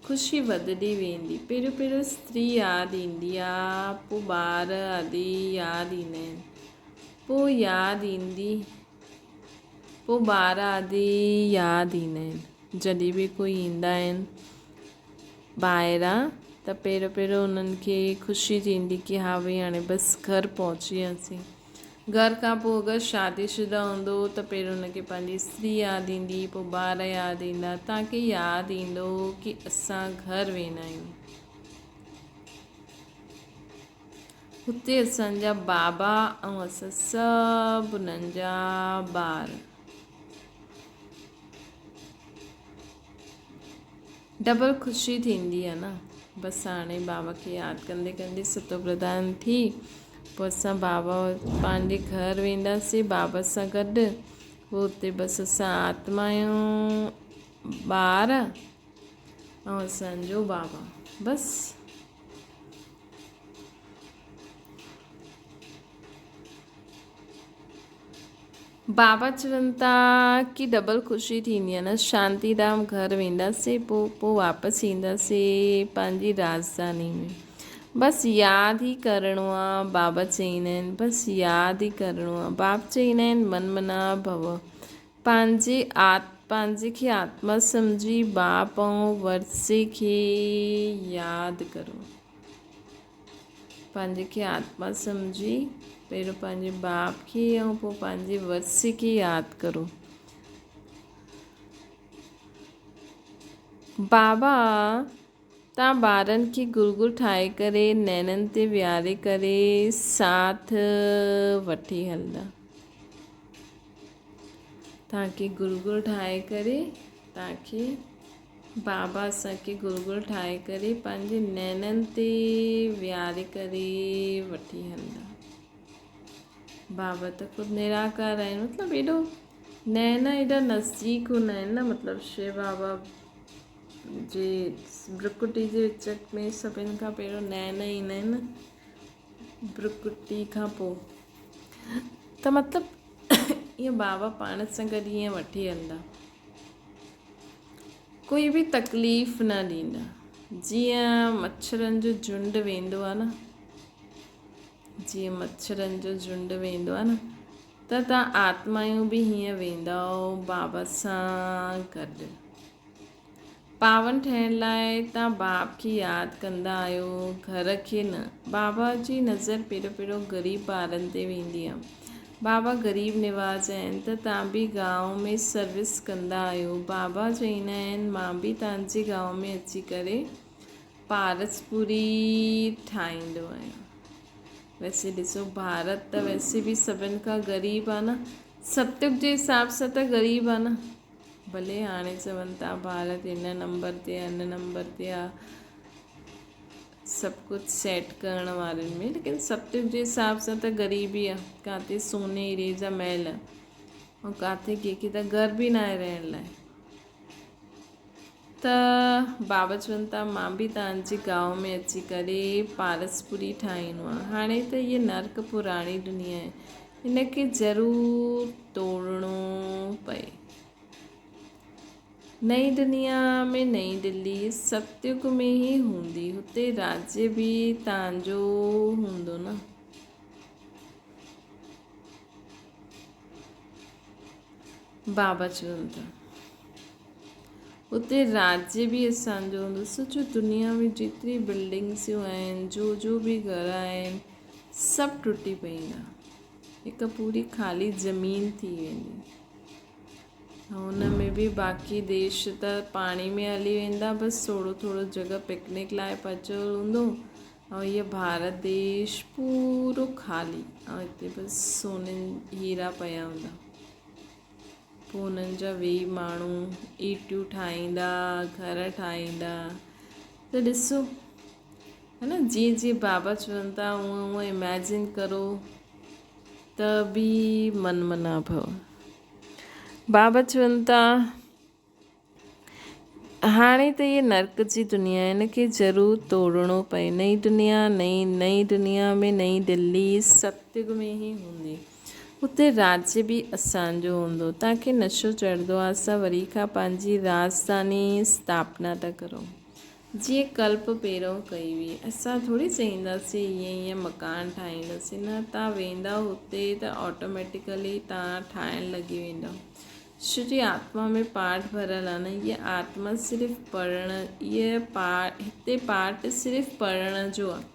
خوشي وڌندي ويندي. پهريون پهريون استري ياد ايندي آ، پوء ٻار آدي ياد ايندا آهن، پوء ياد ايندي، پوء ٻار آدي ياد ايندا آهن. جڏهن به ڪوئي ايندا آهن ٻاهران ته پهريون پهريون انهن کي خوشي ٿيندي ڪي ها ڀئي هاڻي بس گهر پهچي وياسين. گهر کان پوء اگر شادي شده هوندو ته پهريون ان کي پنهنجي استري ياد ايندي پوء ٻار ياد ايندا تان کي ياد ايندو ڪي اسان گهر ويندا آهيون. هتي اسان جا بابا ۽ اسان سڀ انهن جا ٻار. ڊبل خوشي ٿيندي آ نه. بس هاڻي بابا کي ياد ڪندي ڪندي ستو پرڌان ٿي پوء اسان بابا پنهنجي گهر وينداسين بابا سان گڏ پوء اتي بس اسان آتما آهيون ٻار ۽ اسان جو بابا بس. بابا چون ٿا ڪي ڊبل خوشي ٿيندي آهي نه شانتي ڌام گهر وينداسي پو پو واپس اينداسي پنهنجي راجڌاني ۾ بس ياد ئي ڪرڻو آ بابا چئيندا آهن بس ياد ئي ڪرڻو آ باپ چئيندا آهن من منا ڀو پنهنجي آت پنهنجي کي آتما سمجهي باپ ۽ ورثي کي ياد ڪرو. پنهنجي کي آتما سمجهي پهريون پنهنجي باپ کي ۽ پوء پنهنجي ورثي کي ياد ڪرو. بابا تان ٻارن کي گرگر ٺاهي ڪري نينن تي ويهاري ڪري ساٿ وٺي هلندا. تان کي گرگر ٺاهي ڪري تان کي بابا اسان کي گرگل ٺاهي ڪري پنهنجي نينن تي ويهاري ڪري وٺي هلندا. بابا ته خود نراڪار آهن مطلب ايڏو نينا ايڏا نزديڪ هوندا آهن نه مطلب شو بابا جي برڪٽي جي وچ ۾ سڀن کان پهريون نينا ايندا آهن نه برڪٽي کان پوء ته مطلب ائين بابا پاڻ سان گڏ ائين وٺي هلندا. ڪوئي به تڪليف نه ڏيندا. جيئن مڇرن جو جهنڊ ويندو آهي نه جيئن مڇرن جو جهنڊ ويندو آهي نه ته تان آتمايون به هيئن ويندؤ بابا سان گڏ. پاون ٺهڻ لاء تان باپ کي ياد ڪندا آهيو گهر کي نه. بابا جي نظر پهريون پهريون غريب ٻارن تي ويندي آهي. بابا غريب نواز آهن ته توهان به گانء ۾ سروس ڪندا آهيو. بابا چئيندا آهن مان به توهان جي گانء ۾ اچي ڪري پارس پوري ٺاهيندو آهيان. ويسي ڏسو ڀارت ته ويسي به سڀن کان غريب آهي نه. ستيگ جي حساب سان ته غريب آهي نه. ڀلي هاڻي چون ٿا ڀارت هن نمبر تي آهي هن نمبر تي آهي. سڀ ڪجهه سيٽ ڪرڻ وارن ۾ ليڪن ستيگ جي حساب سان ته غريب ئي آ ڪاٿي سوني هيري جا محل ۽ ڪاٿي ڪنهن کي ته گهر به ناهي رهڻ لاء ته بابا چون ٿا مان به توهان جي گاؤ ۾ اچي ڪري پارس پوري ٺاهيندو آهيان هاڻي ته هيء نرڪ پراڻي دنيا آهي هن کي ضرور ٽوڙڻو پئي. نئين دنيا ۾ نئين دلي ستيگ ۾ ئي هوندي، هتي راجيه به توهان جو هوندو نه. بابا چون ٿا اتي راجيه به اسان جو هوندو. سوچو دنيا ۾ جيتري بلڊنگسيون آهن، جو جو به گهر آهن، سڀ ٽٽي پئيندا. هڪ پوري خالي زمين ٿي ويندي. هن ۾ به باقي ديش ته پاڻي ۾ هلي ويندا بس ٿورو ٿورو جڳهه پڪنڪ لاء بچيل هوندو ۽ هيء ڀارت ديش پورو خالي ۽ هتي بس سونن هيرا پيا هوندا پوء انهن جا ويهي ماڻهو ايٽيون ٺاهيندا گهر ٺاهيندا ته ڏسو ها نه جيئن جيئن بابا چون ٿا هونئن هونئن اميجن ڪرو ته به من منا ڀو. بابا چون ٿا، هاڻي ته هيء نرڪ جي دنيا آهي، ان کي ضرور ٽوڙڻو پئي. نئين دنيا، نئين نئين دنيا ۾ نئين دلي ستيگ ۾ ئي هوندي. اتي راجيه به اسان جو هوندو. توهان کي نشو چڙهندو آهي، اسان وري کان پنهنجي راڄڌاني اسٿاپنا ٿا ڪرون. جيئن ڪلپ پهريون ڪئي هئي. اسان ٿوري چئينداسين ائين ائين مڪان ٺاهينداسين نه تان ويندؤ هتي ته آٽوميٽيڪلي تان ٺاهڻ لڳي ويندؤ. ڇو جي آتما ۾ پاٺ ڀريل آهي نه هيء آتما صرف پڙهڻ هيء هتي پاٺ صرف پڙهڻ جو آهي.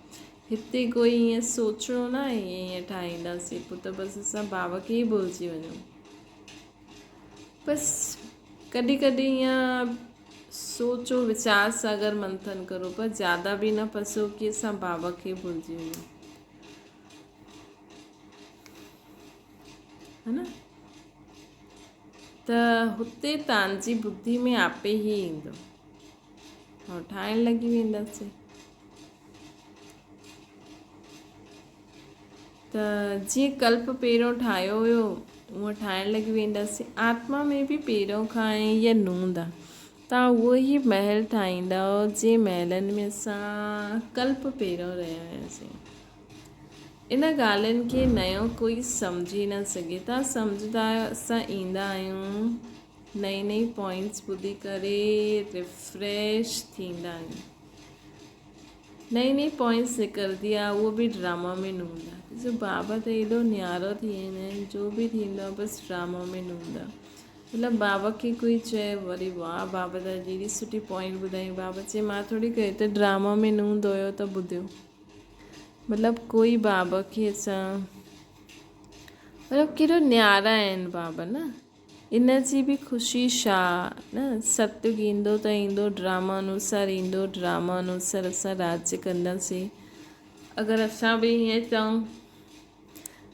هتي ڪوئي ائين سوچڻو نه آهي ائين ائين ٺاهينداسين پوء ته بس اسان بابا کي ئي ڀلجي وڃون. بس ڪڏهن ڪڏهن ائين سوچو ويچار ساگر منٿن ڪرو پر زياده به نه پسو ڪي اسان بابا کي ڀلجي وڃون ها نه ته هتي تانجي ٻڌي ۾ آپي ئي ايندو ۽ ٺاهڻ لڳي وينداسين ته جيئن ڪلپ پهريون ٺاهيو هيو اونئن ٺاهڻ لڳي وينداسين. آتما ۾ به پهريون کان ئي نوند آ. توهان اهو ئي محل ٺاهيندؤ جنهن محلن ۾ اسان ڪلپ پهريون رهيا هياسين. ان ڳالهين کي نيو ڪوئي سمجهي نه سگهي. توهان سمجهندا آهيو اسان ايندا آهيون نئين نئين پوائنٽس ٻڌي ڪري ريفريش ٿيندا آهيون. نئين نئين پوائنٽس نڪرندي آ اهو به ڊراما ۾ نه هوندا ڏسو بابا ته ايڏو نيارو ٿي ويندا آهن جو به ٿيندو آ بس ڊراما ۾ نه هوندا مطلب بابا کي ڪوئي چئي وري واهه بابا ته اڄ ايڏي سٺي پوائنٽ ٻڌائي بابا چئي مان ٿوري ڪيو ته ڊراما ۾ نه هوندو هيو ته ٻڌيو مطلب ڪوئي بابا کي اسان مطلب ڪيڏو نيارا آهن بابا نه ان جي به خوشي ڇا نه ستيگ ايندو ته ايندو ڊراما انوسار ايندو ڊراما انوسار اسان راڄ ڪنداسين اگر اسان به ائين چئون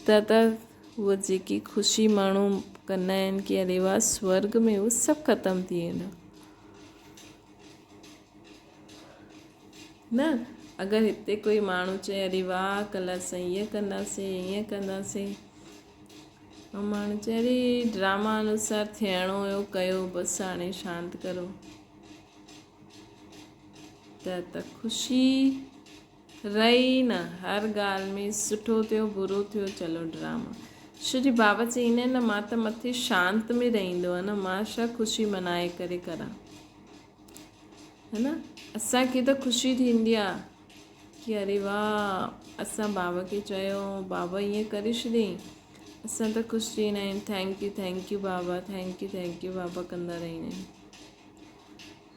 ته ته اهو جيڪي خوشي ماڻهو ڪندا آهن ڪي اري واهه سورگ ۾ اهو سڀ ختم ٿي ويندو نه اگر هتي ڪوئي ماڻهو چئي اري واهه ڪلهه اسان ائين ڪنداسين ائين ڪنداسين امان چئي اري ڊراما انوسار ٿيڻو هيو ڪيو بس هاڻي شانت ڪرو ته ته خوشي رهي نه هر ڳالهه ۾ سٺو ٿيو برو ٿيو چلو ڊراما ڇو جي بابا چئيندا آهن نه مان ته مٿي شانت ۾ رهندو آهيان نه مان ڇا خوشي منائي ڪري ڪران هي نه اسان کي ته خوشي ٿيندي آ ڪي اري واھ اسان بابا کي چيو بابا ائين ڪري ڇڏيائين اسان ته خوش ٿي ويندا آهيون thank you thank you Baba thank you thank you بابا ڪندا رهندا آهيون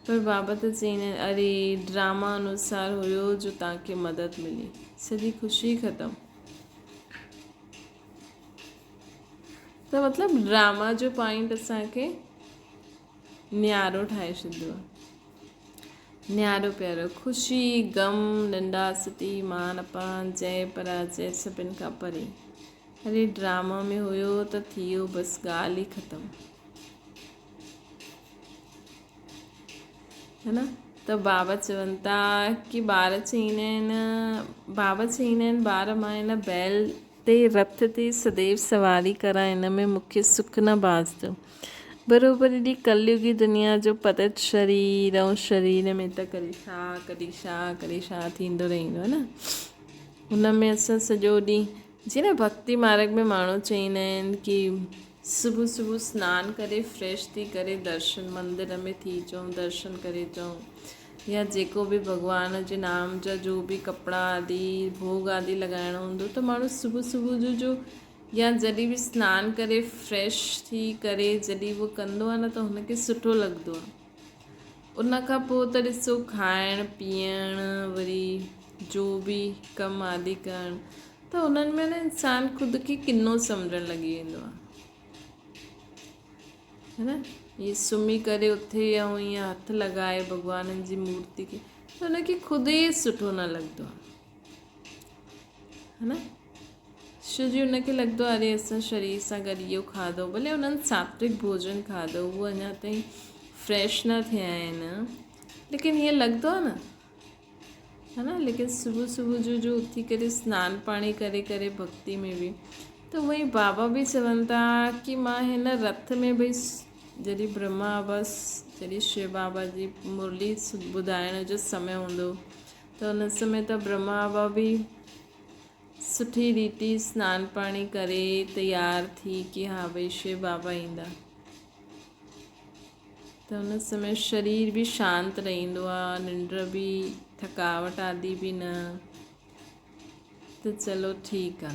پر بابا ته چئيندا آهن اري ڊراما انوسار هيو جو توهان کي مدد ملي سڄي خوشي ختم. ته مطلب ڊراما جو پوائنٽ اسان کي نيارو ٺاهي ڇڏيو آهي. نيارو پيارو، خوشي، غم، ننڊا، ستي، مان، اپمان، جئه، پراجئه سڀن کان پري. اري ڊراما ۾ هيو ته ٿي ويو بس ڳالهه ئي ختم. هي نه ته بابا چون ٿا ڪي ٻار چئيندا آهن بابا چئيندا آهن ٻار مان هن بيل تي رٿ تي سديو سواري ڪران هن ۾ مون کي سک نه ڀاسندو بروبر ايڏي ڪليوگي دنيا جو پتت شرير ۽ شرير ۾ ته ڪڏهن ڇا ڪڏهن ڇا ڪڏهن ڇا ٿيندو رهندو آهي نه ان ۾ اسان سڄو ڏينهن جيئن نه ڀڪتي مارگ ۾ ماڻهو چئيندا آهن ڪي صبح صبح سنان ڪري فريش ٿي ڪري درشن مندر ۾ ٿي اچون درشن ڪري اچون يا جيڪو به ڀڳوان جي نام جا جو به ڪپڙا آدي ڀوڳ آدي لڳائڻو هوندو ته ماڻهو صبح صبح جو جو يا جڏهن به سنان ڪري فريش ٿي ڪري جڏهن اهو ڪندو آهي نه ته هن کي سٺو لڳندو آهي ان کان پوء ته ڏسو کائڻ پيئڻ وري جو به ڪم آدي ڪرڻ ته انهن ۾ نه انسان خود کي ڪنو سمجهڻ لڳي ويندو آهي هي نه ائين سمهي ڪري اٿي ۽ ائين هٿ لڳائي ڀڳوانن جي مورتي کي ته ان کي خود ئي سٺو نه لڳندو آهي هي نه ڇو جي ان کي لڳندو آهي اري اسان شرير سان گڏ اهو کاڌو ڀلي انهن ساتوڪ ڀوجن کاڌو اهو اڃا تائين فريش نه ٿيا آهن ليڪن ائين لڳندو آهي نه ها نه ليڪن صبح صبح جو جو اٿي ڪري سنان پاڻي ڪري ڪري ڀڳتي ۾ به ته اهي ئي بابا به چون ٿا ڪي مان هن رٿ ۾ ڀئي جڏهن برهما بابا جڏهن شو بابا جي مرلي ٻڌائڻ جو سمي هوندو ته ان سمي ته برهما بابا به سٺي ريتي سنان پاڻي ڪري تيار ٿي ڪي ها ڀئي شو بابا ايندا ته ان سمي شرير به شانت رهندو آ، ننڊ به ٿڪاوٽ آدي به نه ته چلو ٺيڪ آ.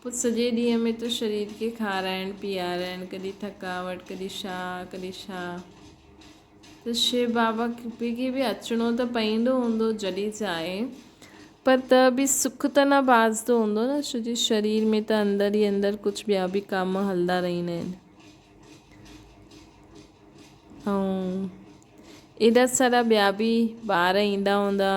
پوء سڄي ڏينهن ۾ ته شرير کي کارائڻ پيارڻ ڪڏهن ٿڪاوٽ ڪڏهن ڇا ڪڏهن ڇا ته شو بابا کي به اچڻو ته پئيندو هوندو جڏهن چاهي پر ته به سک ته نه ڀاسندو هوندو نه ڇو جي شرير ۾ ته اندر ئي اندر ڪجهه ٻيا به ڪم هلندا رهندا آهن. ۽ ايڏا سارا ٻيا به ٻار ايندا هوندا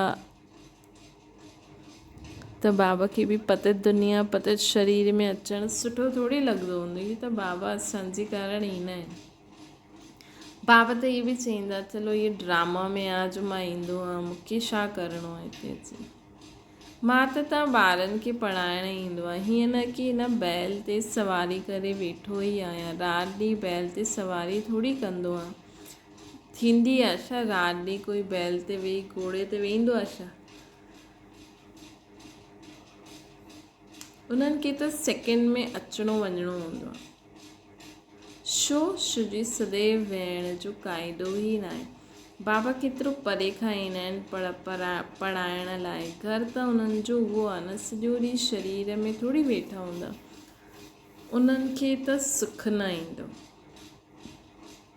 ته بابا کي به پتت دنيا پتت شرير ۾ اچڻ سٺو ٿوري لڳندو هوندو هي ته بابا اسان جي ڪارڻ ايندا آهن بابا ته هي به چئيندا چلو هي ڊراما ۾ آ جو مان ايندو آهيان مونکي ڇا ڪرڻو آهي هتي اچي مان ته تان ٻارن کي پڙهائڻ ايندو آهيان، هيئن نه ڪي هن بيل تي سواري ڪري ويٺو ئي آهيان، رات ڏينهن بيل تي سواري ٿوري ڪندو آهيان. ٿيندي آهي ڇا رات ڏينهن ڪوئي بيل تي ويهي گهوڙي تي ويهندو آهي ڇا؟ انهن کي ته سيڪنڊ ۾ اچڻو وڃڻو هوندو آهي. شو شجي سديو ويهڻ جو قاعدو ئي ناهي. بابا ڪيترو پري کان ايندا آهن پڙهائڻ لاء. گهر ته انهن جو اهو آهي نه، سڄو ڏينهن شرير ۾ ٿوري ويٺا هوندا. انهن کي ته سک نه ايندو.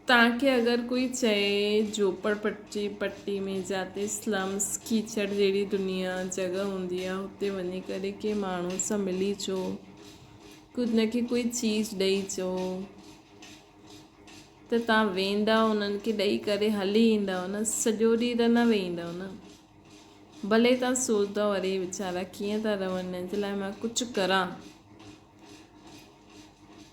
توهان کي اگر ڪوئي چئي جهوپڙ پٽي پٽي ۾ جاتي سلمس کيچڙ جهڙي دنيا جڳهه هوندي آهي اتي وڃي ڪري ڪنهن ماڻهو سان ملي اچو ڪجهه نه کي ڪوئي چيز ڏئي اچو ته توهان ويندا انهن کي ڏئي ڪري هلي ايندؤ نه سڄو ڏينهن ته نه ويهندؤ نه ڀلي توهان سوچندؤ اري ويچارا ڪيئن ٿا رهن انهن جي لاء مان ڪجهه ڪران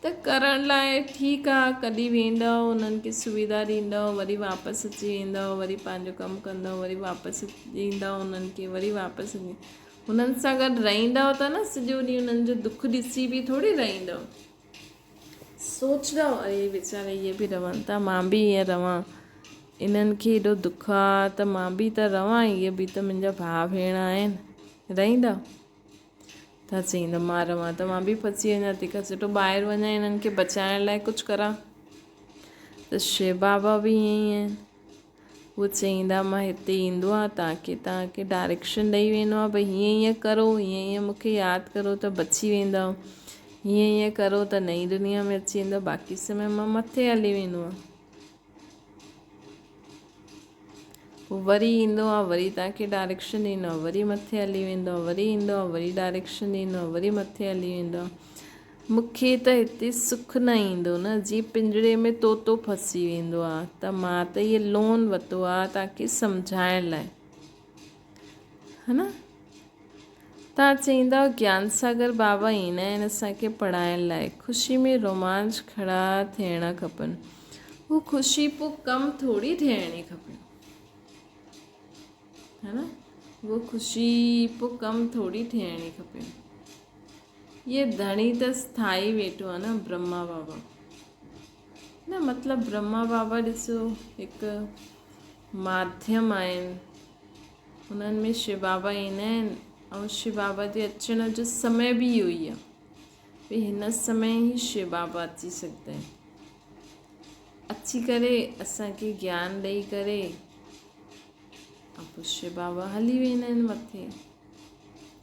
ته ڪرڻ لاء ٺيڪ آ ڪڏهن ويندؤ انهن کي سويڌا ڏيندؤ وري واپس اچي ويندؤ وري پنهنجو ڪم ڪندؤ وري واپس ڏيندؤ انهن کي وري واپس اچي انهن سان گڏ رهندؤ ته نه سڄو ڏينهن انهن جو دک ڏسي به ٿوري رهندؤ سوچندؤ اري ويچارا اهي به رهن ٿا مان به ائين رهان انهن کي ايڏو دک آ ته مان به ته رهان اهي به ته منهنجا ڀاء ڀيڻ آهن رهندؤ ته چئين ته مان رهان ته مان به ڦسي وڃان تنهن کان سٺو ٻاهر وڃان هنن کي بچائڻ لاء ڪجهه ڪران ته شو بابا به ائين ئي آهن هو چئيندا مان هتي ايندو آهيان تاڪي توهان کي ڊائريڪشن ڏئي ويندو آهيان ڀئي هيئن هيئن ڪرو هيئن هيئن مون کي ياد ڪرو ته بچي ويندؤ هيئن هيئن ڪرو ته نئين دنيا ۾ اچي ويندؤ باقي سمي مان مٿي هلي ويندو آهيان پوء وري ايندو آ وري توهان کي ڊائريڪشن ڏيندو آ وري مٿي هلي ويندو آ وري ايندو آ وري ڊائريڪشن ڏيندو آ وري مٿي هلي ويندو آ. مون کي ته هتي سک نه ايندو نه، جيئن پڃري ۾ طوطو ڦسي ويندو آ، ته مان ته هيء لون ورتو آ توهان کي سمجهائڻ لاء. ها نه؟ توهان چئيندؤ گيان ساگر بابا ايندا آهن اسان کي پڙهائڻ لاء. خوشي ۾ رومانچ کڙا ٿيڻا کپن. هو خوشي پوء ڪم ٿوري ٿيڻي کپي. ها نه؟ هو خوشي پوء ڪم ٿوري ٿيڻي کپي. هيء ڌڻي ته اسٿائي ويٺو آهي نه برهما بابا. نه مطلب برهما بابا ڏسو هڪ ماڌيم آهن. انهن ۾ شو بابا ايندا آهن ۽ شو بابا جي اچڻ جو سمي به اهو ئي آهي. ڀئي هن سمي ئي شو بابا اچي سگهندا آهن. اچي ڪري اسان کي گيان ڏئي ڪري ۽ پوء شو بابا هلي ويندا آهن مٿي.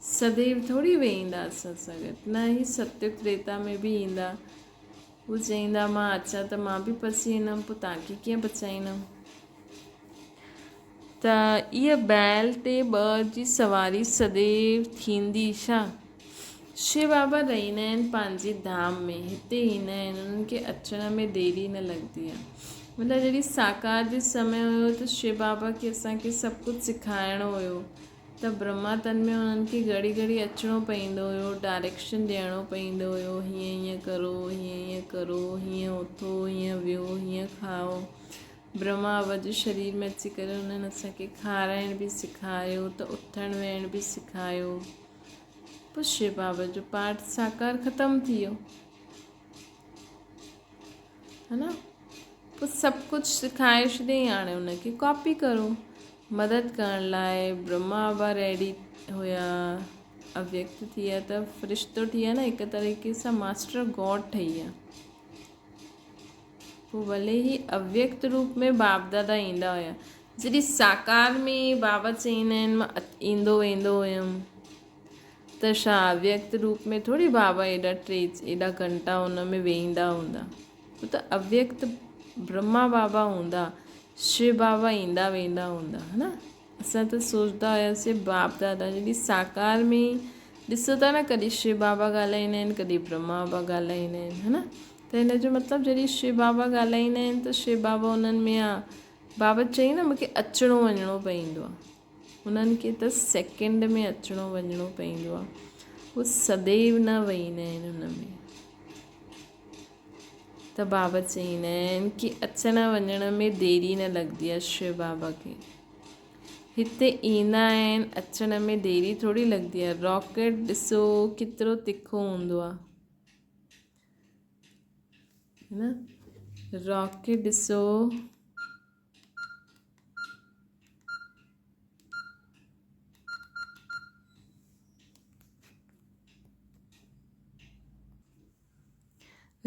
سديو ٿوري ويهندا اسان سان گڏ، نه هي ستيگ تريتا ۾ به ايندا. هو چئيندا مان اچان ته مان به پسي ويندم، پوء توهان کي ڪيئن بچائيندم؟ ته اها بيل تي ٻه جي سواري سديو ٿيندي ڇا؟ شو بابا رهندا آهن پنهنجي ڌام ۾، هتي ايندا آهن، انهن کي اچڻ ۾ ديري نه لڳندي آهي. مطلب جڏهن ساڪار جو سمي هيو ته شو بابا کي اسان کي سڀ ڪجهه سيکارڻو هيو ته برهما تن ۾ انهن کي گهڙي گهڙي اچڻو پئيندو هيو، ڊائريڪشن ڏيڻو پئيندو هيو، هيئن هيئن ڪرو، هيئن هيئن ڪرو، هيئن اٿو، هيئن ويهو، هيئن کائو. برهما بابا جي شرير ۾ اچي ڪري انهن اسان کي کارائڻ به سيکاريو ته اٿڻ ويهڻ به سيکاريو. پوء شو بابا جو پاٺ ساڪار ختم ٿي ويو. ها نه؟ پوء سڀ ڪجهه سکائي ڇڏيائين هاڻي ان کي ڪاپي ڪرو. مدد ڪرڻ لاء برهما بابا ريڊي هيا. اويڪت ٿي ويا ته فرشتو ٺهي ويا نه هڪ طريقي سان ماسٽر گاڊ ٺهي ويا. پوء ڀلي هي اويڪت روپ ۾ باپ دادا ايندا هيا. جڏهن ساڪار ۾ بابا چئيندا آهن مان ايندو ويندو هيم ته ڇا اويڪت روپ ۾ ٿوري بابا ايڏا ٽي ايڏا گهنٽا ان ۾ ويهندا هوندا. هو ته اويڪت برهما بابا هوندا، شو بابا ايندا ويندا هوندا ها نه. اسان ته سوچدا هياسين باپ دادا جڏهن ساڪار ۾ ڏسو ٿا نه ڪڏهن شو بابا ڳالهائيندا آهن ڪڏهن برهما بابا ڳالهائيندا آهن ها نه ته هن جو مطلب جڏهن شو بابا ڳالهائيندا آهن ته شو بابا انهن ۾ آ بابا چئي نه مونکي اچڻو وڃڻو پئيندو آ انهن کي ته سيڪنڊ ۾ اچڻو وڃڻو پئيندو آ هو سديو نه ويهندا آهن ان ۾ ته بابا چئيندا آهن ڪي اچڻ وڃڻ ۾ ديري نه لڳندي آهي شو بابا کي هتي ايندا آهن اچڻ ۾ ديري ٿوري لڳندي آهي راڪيٽ ڏسو ڪيترو تکو هوندو آهي نه راڪيٽ ڏسو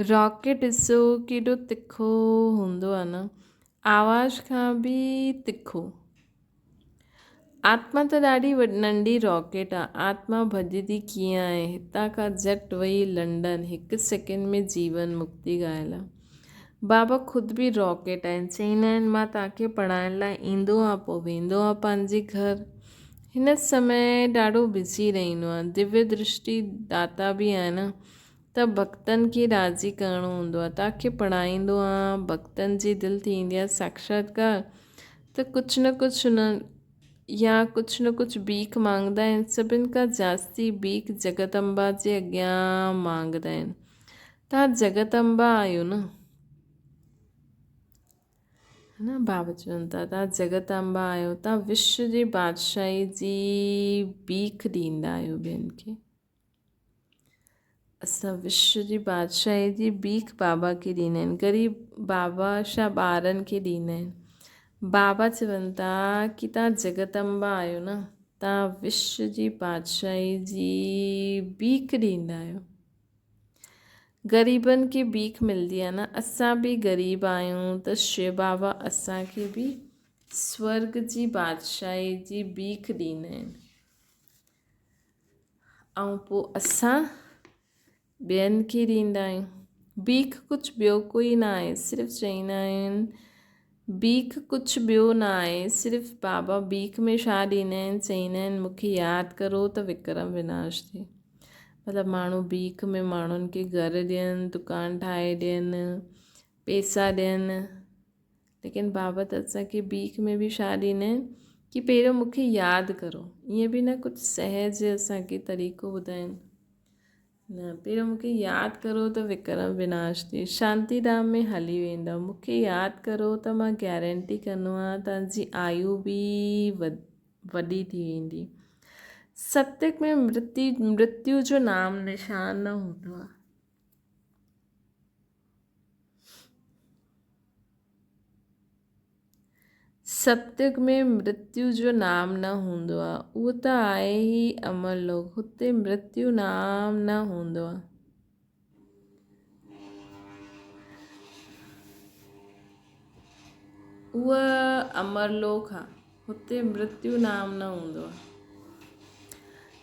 راڪيٽ ڏسو ڪيڏو تکو هوندو آهي نه آواز کان به تکو. آتما ته ڏاڍي ننڍي راڪيٽ آ. آتما ڀڄندي ڪيئن آهي؟ هتان کان جهٽ وئي لنڊن، هڪ سيڪنڊ ۾ جيون مڪتي ڳائل آ. بابا خود به راڪيٽ آهن. چئيندا آهن مان توهان کي پڙهائڻ لاء ايندو آهيان پوء ويندو آهيان پنهنجي گهر. هن سمي ڏاڍو بزي رهندو آهيان. دويه درشٽي داتا به آهي نه. ته ڀڳتن کي راضي ڪرڻو هوندو آهي توهان کي پڙهائيندو آهيان ڀڳتن جي دل ٿيندي آهي ساڪشاتڪار ته ڪجهه نه ڪجهه هن يا ڪجهه نه ڪجهه بيک مانگدا آهن سڀن کان جاستي بيک جگت امبا جي اڳيان مانگدا آهن توهان جگت امبا آهيو نه نه بابا چون ٿا توهان جگت امبا آهيو توهان وشو جي بادشاهي جي بيک ڏيندا آهيو ٻين کي اسان وشو جي بادشاهي جي بيک بابا کي ڏيندا آهن غريب بابا ڇا ٻارن کي ڏيندا آهن بابا چون ٿا ڪي توهان جگت امبا آهيو نه توهان وشو جي بادشاهي جي بيک ڏيندا آهيو غريبن کي بيک ملندي آهي نه اسان به غريب آهيون ته شو بابا اسان کي به سورگ جي بادشاهي جي بيک ڏيندا آهن ۽ پوء اسان ٻين کي ڏيندا آهيون. بيک ڪجهه ٻيو ڪوئي نه آهي صرف چئيندا آهن بيک ڪجهه ٻيو نه آهي صرف بابا بيک ۾ ڇا ڏيندا آهن چئيندا آهن مون کي ياد ڪرو ته وڪرم وناش ٿئي. مطلب ماڻهو بيک ۾ ماڻهن کي گهر ڏين، دڪان ٺاهي ڏين، پيسا ڏين، ليڪن بابا ته اسان کي بيک ۾ به ڇا ڏيندا آهن ڪي پهريون مون کي ياد ڪرو. ائين به نه ڪجهه سهج اسان کي طريقو ٻڌائين نه، پهريون مون کي ياد ڪرو ته وڪرم وناش ٿي شانتي ڌام ۾ هلي ويندؤ، مون کي ياد ڪرو ته مان گيرنٽي ڪندو آهيان توهان جي آيو به وڏي ٿي ويندي. ستيگ ۾ مرتيو جو نام نشان نه هوندو آهي. ستيگ ۾ مرتيو جو نام نه هوندو آهي. اهو ته آهي ئي امر لوڪ، هتي مرتيو نام نه هوندو آهي. اهو امر لوڪ آهي، هتي مرتيو نام نه هوندو آهي.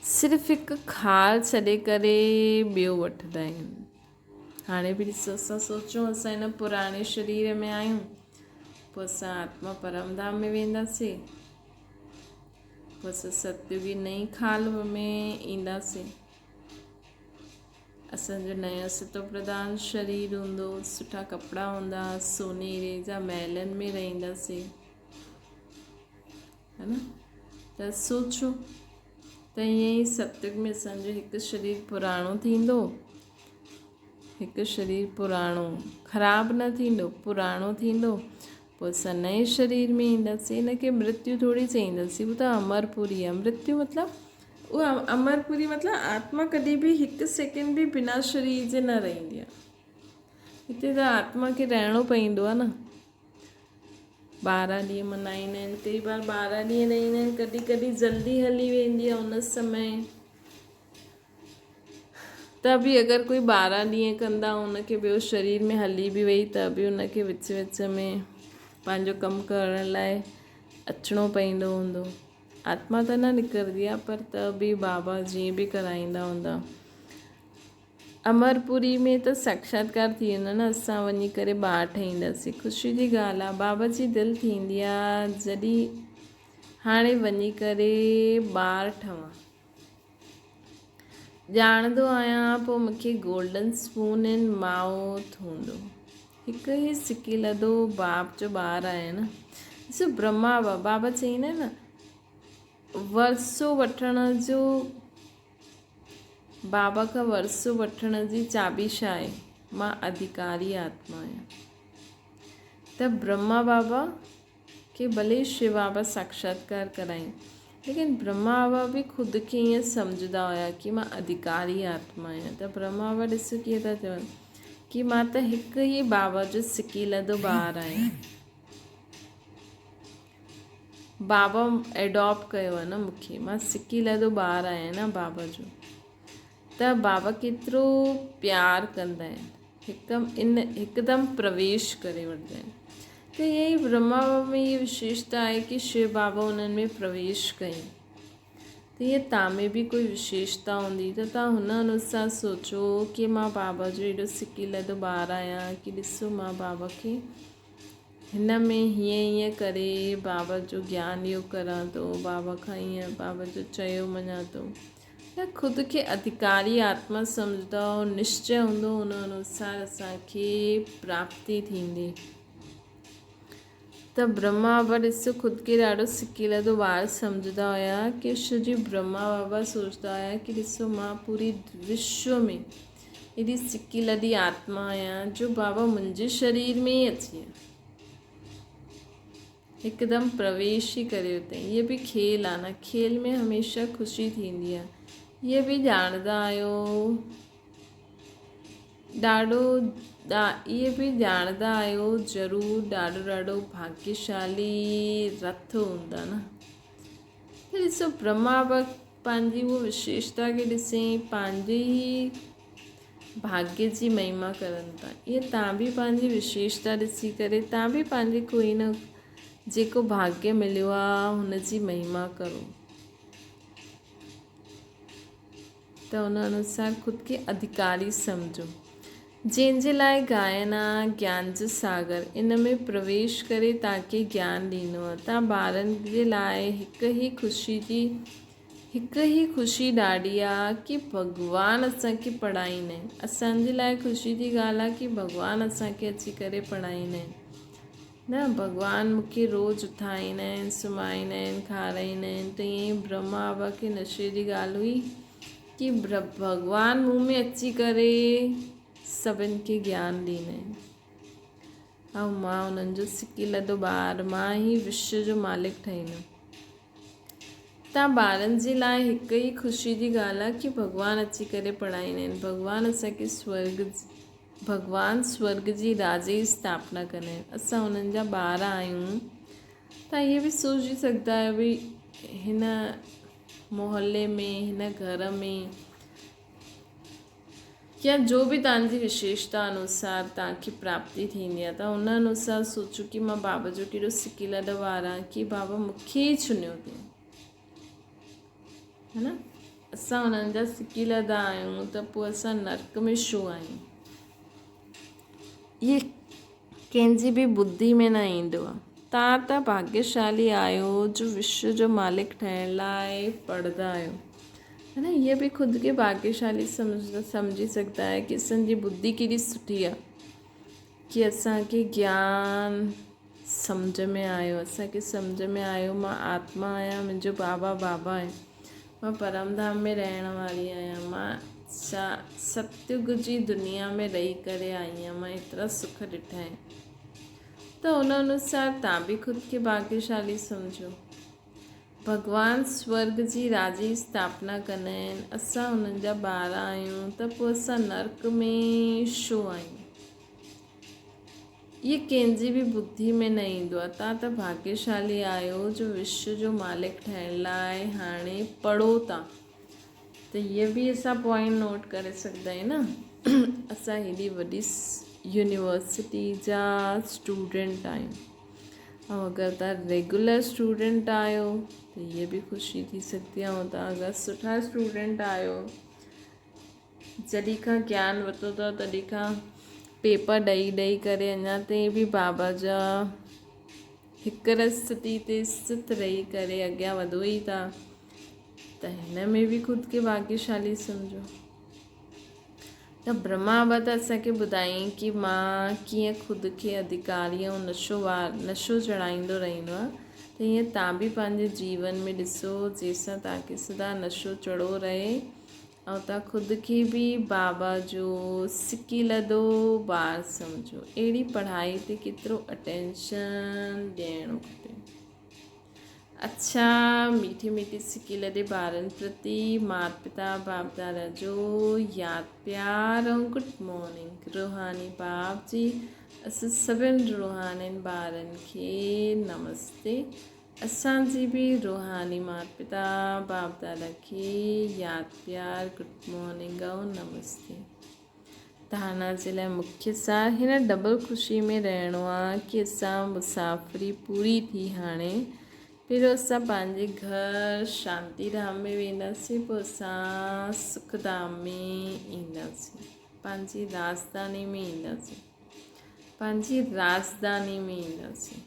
صرف هڪ خال ڇڏي ڪري ٻيو وٺندا آهن. هاڻي به ڏسو اسان سوچون اسان هن پراڻي شرير ۾ آهيون، پوء اسان آتما پرم ڌام ۾ وينداسين، پوء اسان ستيوگي نئين خال ۾ اينداسين. اسان جو نيو ستو پرڌان شرير هوندو، سٺا ڪپڙا هوندا، سوني هيري جا محلن ۾ رهنداسين، ها نه؟ ته سوچو ته ائين ئي ستيوگ ۾ اسان جو هڪ شرير پراڻو ٿيندو، هڪ شرير پراڻو خراب نه ٿيندو، پراڻو ٿيندو، پوء اسان نئين شرير ۾ اينداسين. هن کي مرتيو ٿوري چئينداسين، هو ته امرپوري آهي. مرتيو مطلب اها امرپوري مطلب آتما ڪڏهن به هڪ سيڪنڊ به بنا شرير جي نه رهندي آهي. هتي ته آتما کي رهڻو پوندو آهي نه. 12 ڏينهن منائيندا آهن، ڪئي بار 12 ڏينهن رهندا آهن، ڪڏهن ڪڏهن جلدي هلي ويندي آهي ان سمي. ته به اگر ڪوئي 12 ڏينهن ڪندا ان کي ٻيو شرير ۾ هلي به وئي ته به ان کي وچ وچ ۾ پنهنجو ڪم ڪرڻ لاء اچڻو پوندو هوندو. آتما ته نه نڪرندي آهي پر ته به بابا جيئن به ڪرائيندا هوندا. امرپوري ۾ ته ساکشاتڪار ٿي ويندو نه، اسان وڃي ڪري ٻار ٺهينداسين. خوشي جي ڳالهه آهي. بابا جي دل ٿيندي آهي جڏهن هاڻي وڃي ڪري ٻار ٺهان. ڄاڻندو آهيان پوء مون کي گولڊن اسپون ان مائوٿ هوندو. هڪ ئي سڪيلڌو باپ جو ٻار آهي نه. ڏسو برهما بابا چئيندا آهن نه ورثو وٺڻ جو بابا کان ورثو وٺڻ جي چاٻي ڇا آهي؟ مان اڌيڪاري آتما آهيان. ته برهما بابا کي ڀلي شو بابا ساکشاتڪار ڪرائين، ليڪن برهما بابا به خود کي ائين سمجهندا هيا ڪي مان اڌيڪاري آتما آهيان. ته برهما بابا ڏسو ڪيئن ٿا چون ڪي مان ته هڪ ئي بابا جو سڪيلڌو ٻار آهيان. بابا ايڊاپٽ ڪيو آهي نه مون کي، مان سڪيلڌو ٻار آهيان نه بابا جو. ته بابا ڪيترو پيار ڪندا آهن، هڪ ان هڪدم پرويش ڪري وٺندا آهن. ته ائين ئي برهما بابا ۾ هيء وشيشتا آهي ڪي شو بابا انهن ۾ پرويش ڪيائين. ته ائين تان ۾ به ڪوئي وشيشتا هوندي ته تان هن انوسار سوچو ڪي مان بابا جو ايڏو سڪيلڌو ٻار آهيان ڪي ڏسو مان بابا کي هن ۾ هيئن هيئن ڪري بابا جو گيان اهو ڪران ٿو، بابا کان هيئن بابا جو چيو مڃان ٿو. ته خود کي اڌڪاري آتما سمجهندؤ، نشچي هوندو ان انوسار اسان کي پراپتي ٿيندي. ته برهما بابا ڏسو خود کي ڏاڍو سڪيلڌو ٻار سمجهندا هيا. ڪرشن جي برهما بابا سوچندا هيا ڪي ڏسو مان پوري وشو ۾ ايڏي سڪيلڌي آتما آهيان جو بابا منهنجي شرير ۾ ئي اچي ويا. هڪدم پرويش ئي ڪري اتي. هيء به کيل آ نه، کيل ۾ هميشه خوشي ٿيندي آ. هيء به ڄاڻندا آهيو ڏاڍو هيء به ڄاڻندا آهيو ضرور ڏاڍو ڏاڍو ڀاگيشالي رٿ هوندا نه. ڏسو برهما ڀڳت پنهنجي اها وشيشتا کي ڏسي پنهنجي ئي ڀاگيه جي مهما ڪرن ٿا. ائين تان به پنهنجي وشيشتا ڏسي ڪري تان به پنهنجي ڪوئي نه جيڪو ڀاگيه مليو آ هن جي مهما ڪرو ته ان انوسار خود کي اڌڪاري سمجهو. جنهن جي لاء گائن آ گيان جو ساگر ان ۾ پرويش ڪري تان کي گيان ڏيندو آ. تان ٻارن جي لاء هڪ ئي خوشي جي هڪ ئي خوشي ڏاڍي آ ڪي ڀڳوان اسان کي پڙهائيندا آهن. اسان جي لاء خوشي جي ڳالهه آ ڪي ڀڳوان اسان کي اچي ڪري پڙهائيندا آهن. نه ڀڳوان مون کي روز اٿائيندا آهن، سمهائيندا آهن، کارائيندا آهن ته ائين ئي برهما بابا کي نشي جي ڳالهه هئي ڪي ڀڳوان مون ۾ اچي ڪري سڀن کي گيان ڏيندا آهن. ۽ مان انهن جو سڪي لڌو ٻار مان ئي وشو جو مالڪ ٺهيندم. تان ٻارن جي لاء هڪ ئي خوشي جي ڳالهه آهي ڪي ڀڳوان اچي ڪري پڙهائيندا آهن. ڀڳوان اسان کي سورڳ ڀڳوان سورڳ جي راڄ جي اسٿاپنا ڪندا آهن. اسان انهن جا ٻار آهيون. تان اهي به سوچي سگهندا آهيو ڀئي هن محلي ۾ هن گهر ۾ يا جو به توهان جي وشيشتا انوسار توهان کي پراپتي ٿيندي آهي ته ان انوسار سوچو ڪي مان بابا جو ڪيڏو سڪي لڏ وارا ڪي بابا مون کي ئي چنيو اٿئي ہے نا اسان انهن جا سڪي لڏا آهيون ته پوء اسان نرڪ ۾ ڇو آهيون اهي ڪنهن جي به ٻڌي ۾ نه ايندو آهي. توهان ته ڀاڳيشالي آهيو جو وشو جو مالڪ ٺهڻ لاء پڙهندا آهيو. ها نه هيء به خود کي ڀاڳيشالي سمجهي سگهندا آهيو ڪي اسان جي ٻڌي ڪيڏي سٺي آهي ڪي اسان کي گيان سمجهه ۾ آيو اسان کي سمجهه ۾ آيو مان آتما آهيان منهنجو بابا بابا آهي. مان پرم ڌام ۾ رهڻ واري آهيان. مان ستيگ جي دنيا ۾ رهي ڪري آئي آهيان. مان ايترا سک ڏٺا آهن. ته ان انوسار توهان به خود کي ڀاڳيشالي سمجهو. ڀڳوان سورڳ جي راڄ جي اسٿاپنا ڪندا آهن. اسان انهن جا ٻار آهيون ته پوء اسان نرڪ ۾ ڇو آهيون؟ اهي ڪنهن جي به ٻڌي ۾ نه ايندو آهي. توهان ته ڀاڳيشالي آهيو جو وشو جو مالڪ ٺهڻ لاء هاڻي پڙهو ٿا ته اهي به اسان پوائنٽ نوٽ ڪري سگهندا آهيون نه. اسان هيڏي وڏي يونيورسٽي جا اسٽوڊنٽ آهيون ۽ اگر توهان ريگولر اسٽوڊنٽ آهيو ته اهي به خوشي ٿي سگهندي آهي ۽ توهان اگر سٺا اسٽوڊنٽ آهيو جڏهن کان گيان ورتو اٿو تڏهن کان پيپر ڏئي ڏئي ڪري اڃا تائين به بابا جا هڪ رستي تي اسٿت رهي ڪري اڳيان وڌو ئي ٿا ته هن ۾ به خود کي ڀاڳيشالي سمجهو ته برهما بابا ته اسان کي ٻڌائين ڪي مان ڪيئن خود کي اڌڪاري ۽ نشو وار نشو چڙهائيندو رهندو آهيان ته ائين تان به پنهنجي جيون ۾ ڏسو جنهن سان تان کي سدا نشو چڙهو رهي ۽ توهان خود کي به بابا جو سڪي لڌو ٻار سمجهو. اهڙي پڙهائي تي ڪيترو اٽينشن ڏيڻو کپي. اڇا ميٺي ميٺي سڪي لڏي ٻارن پرتي مات پتا باپ دادا جو ياد پيار ۽ گڊ مارننگ روحاني باپ جي اسان سڀن روحانين ٻارن کي نمستي. اسان جي به روحاني مات پتا باپ دادا کي ياد پيار گڊ مارننگ ۽ نمستي. ڌارنا جي لاء مکيه سار هن ڊبل خوشي ۾ رهڻو آ ڪي اسان مسافري پوري ٿي هاڻي پهريون اسان پنهنجي گهر شانتي ڌام ۾ وينداسين پوء اسان سک ڌام ۾ اينداسين پنهنجي راجڌاني ۾ اينداسين پنهنجي راجڌاني ۾ اينداسين.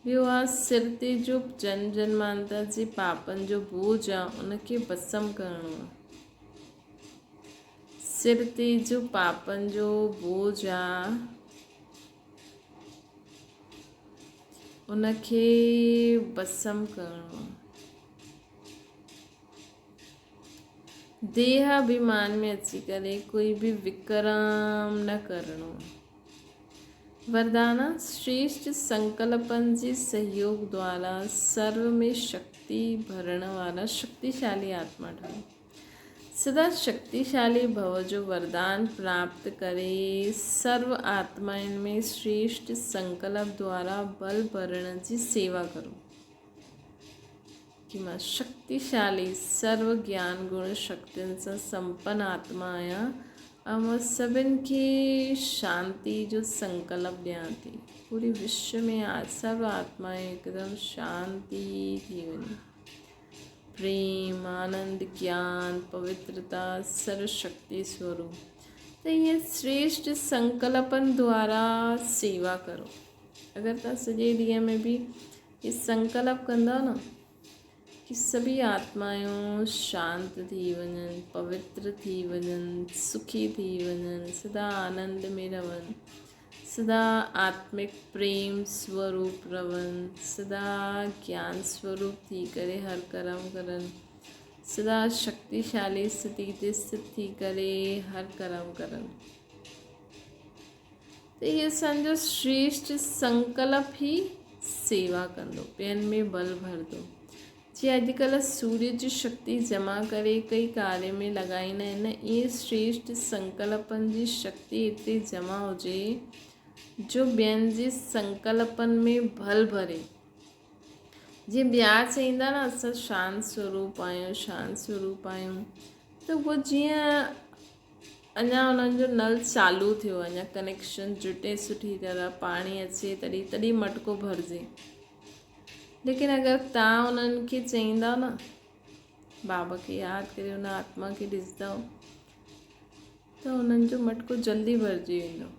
ٻيو آ سر تي جو جنم جنمانتر جي پاپن جو بوجھ آ ان کي ڀسم ڪرڻو آ. سر تي جو پاپن جو بوجھ آ ان کي ڀسم ڪرڻو آ. ديهه اڀيمان ۾ اچي ڪري ڪوئي به وڪرم نه ڪرڻو آ. وردانا، شريشٽ سنڪلپن جي سهيوگ دوارا سرو ۾ شڪتي ڀرڻ وارا شڪتيشالي آتما ٺهو. سدا شڪتيشالي ڀو جو وردان پراپت ڪري سرو آتمائن ۾ شريشٽ سنڪلپ دوارا بل ڀرڻ جي سيوا ڪرو. ڪي مان شڪتيشالي سرو گيان گڻ شڪتين سان سمپن آتما آهيان ۽ مان سڀن کي شانتي جو سنڪلپ ڏيان ٿي. پوري وشو ۾ سڀ آتمائون هڪدم شانتي ٿي وڃي. پريم، آنند، گيان، پوترتا، سرو شڪتي سوروپ. ته ائين شريشٽ سنڪلپن دوارا سيوا ڪرو. اگر توهان سڄي ڏينهن ۾ به هي سنڪلپ ڪندا نه ڪي سڀئي آتمائون شانت ٿي وڃن، پوتر ٿي وڃن، سکي ٿي وڃن، سدا آنند ۾ رهن، سدا آتمڪ پريم سوروپ رهن، سدا گيان سوروپ ٿي ڪري هر ڪرم ڪرن، سدا شڪتيشالي اسٿتي تي اسٿت ٿي ڪري هر ڪرم ڪرن. ته هي اسان جو شريشٽ سنڪلپ ئي سيوا ڪندو، ٻين ۾ بل ڀرندو. جيئن اڄڪلهه سوريه جي شڪتي جمع ڪري ڪئي ڪاري ۾ لڳائيندا آهن، ائين شريشٽ سنڪلپن جي شڪتي ايتري جمع هجي جو ٻين جي سنڪلپن ۾ ڀل ڀري. جيئن ٻيا چئيندا نه اسان شانت سوروپ آهيون، شانت سوروپ آهيون ته اهو جيئن اڃا انهن جو نل چالو ٿيو اڃا ڪنيڪشن جٽي سٺي طرح پاڻي اچي تڏهن تڏهن مٽڪو ڀرجي ليڪن اگر تان انهن کي چئيندا نه بابا کي ياد ڪري ان آتما کي ڏسندو ته انهن جو مٽڪو جلدي ڀرجي ويندو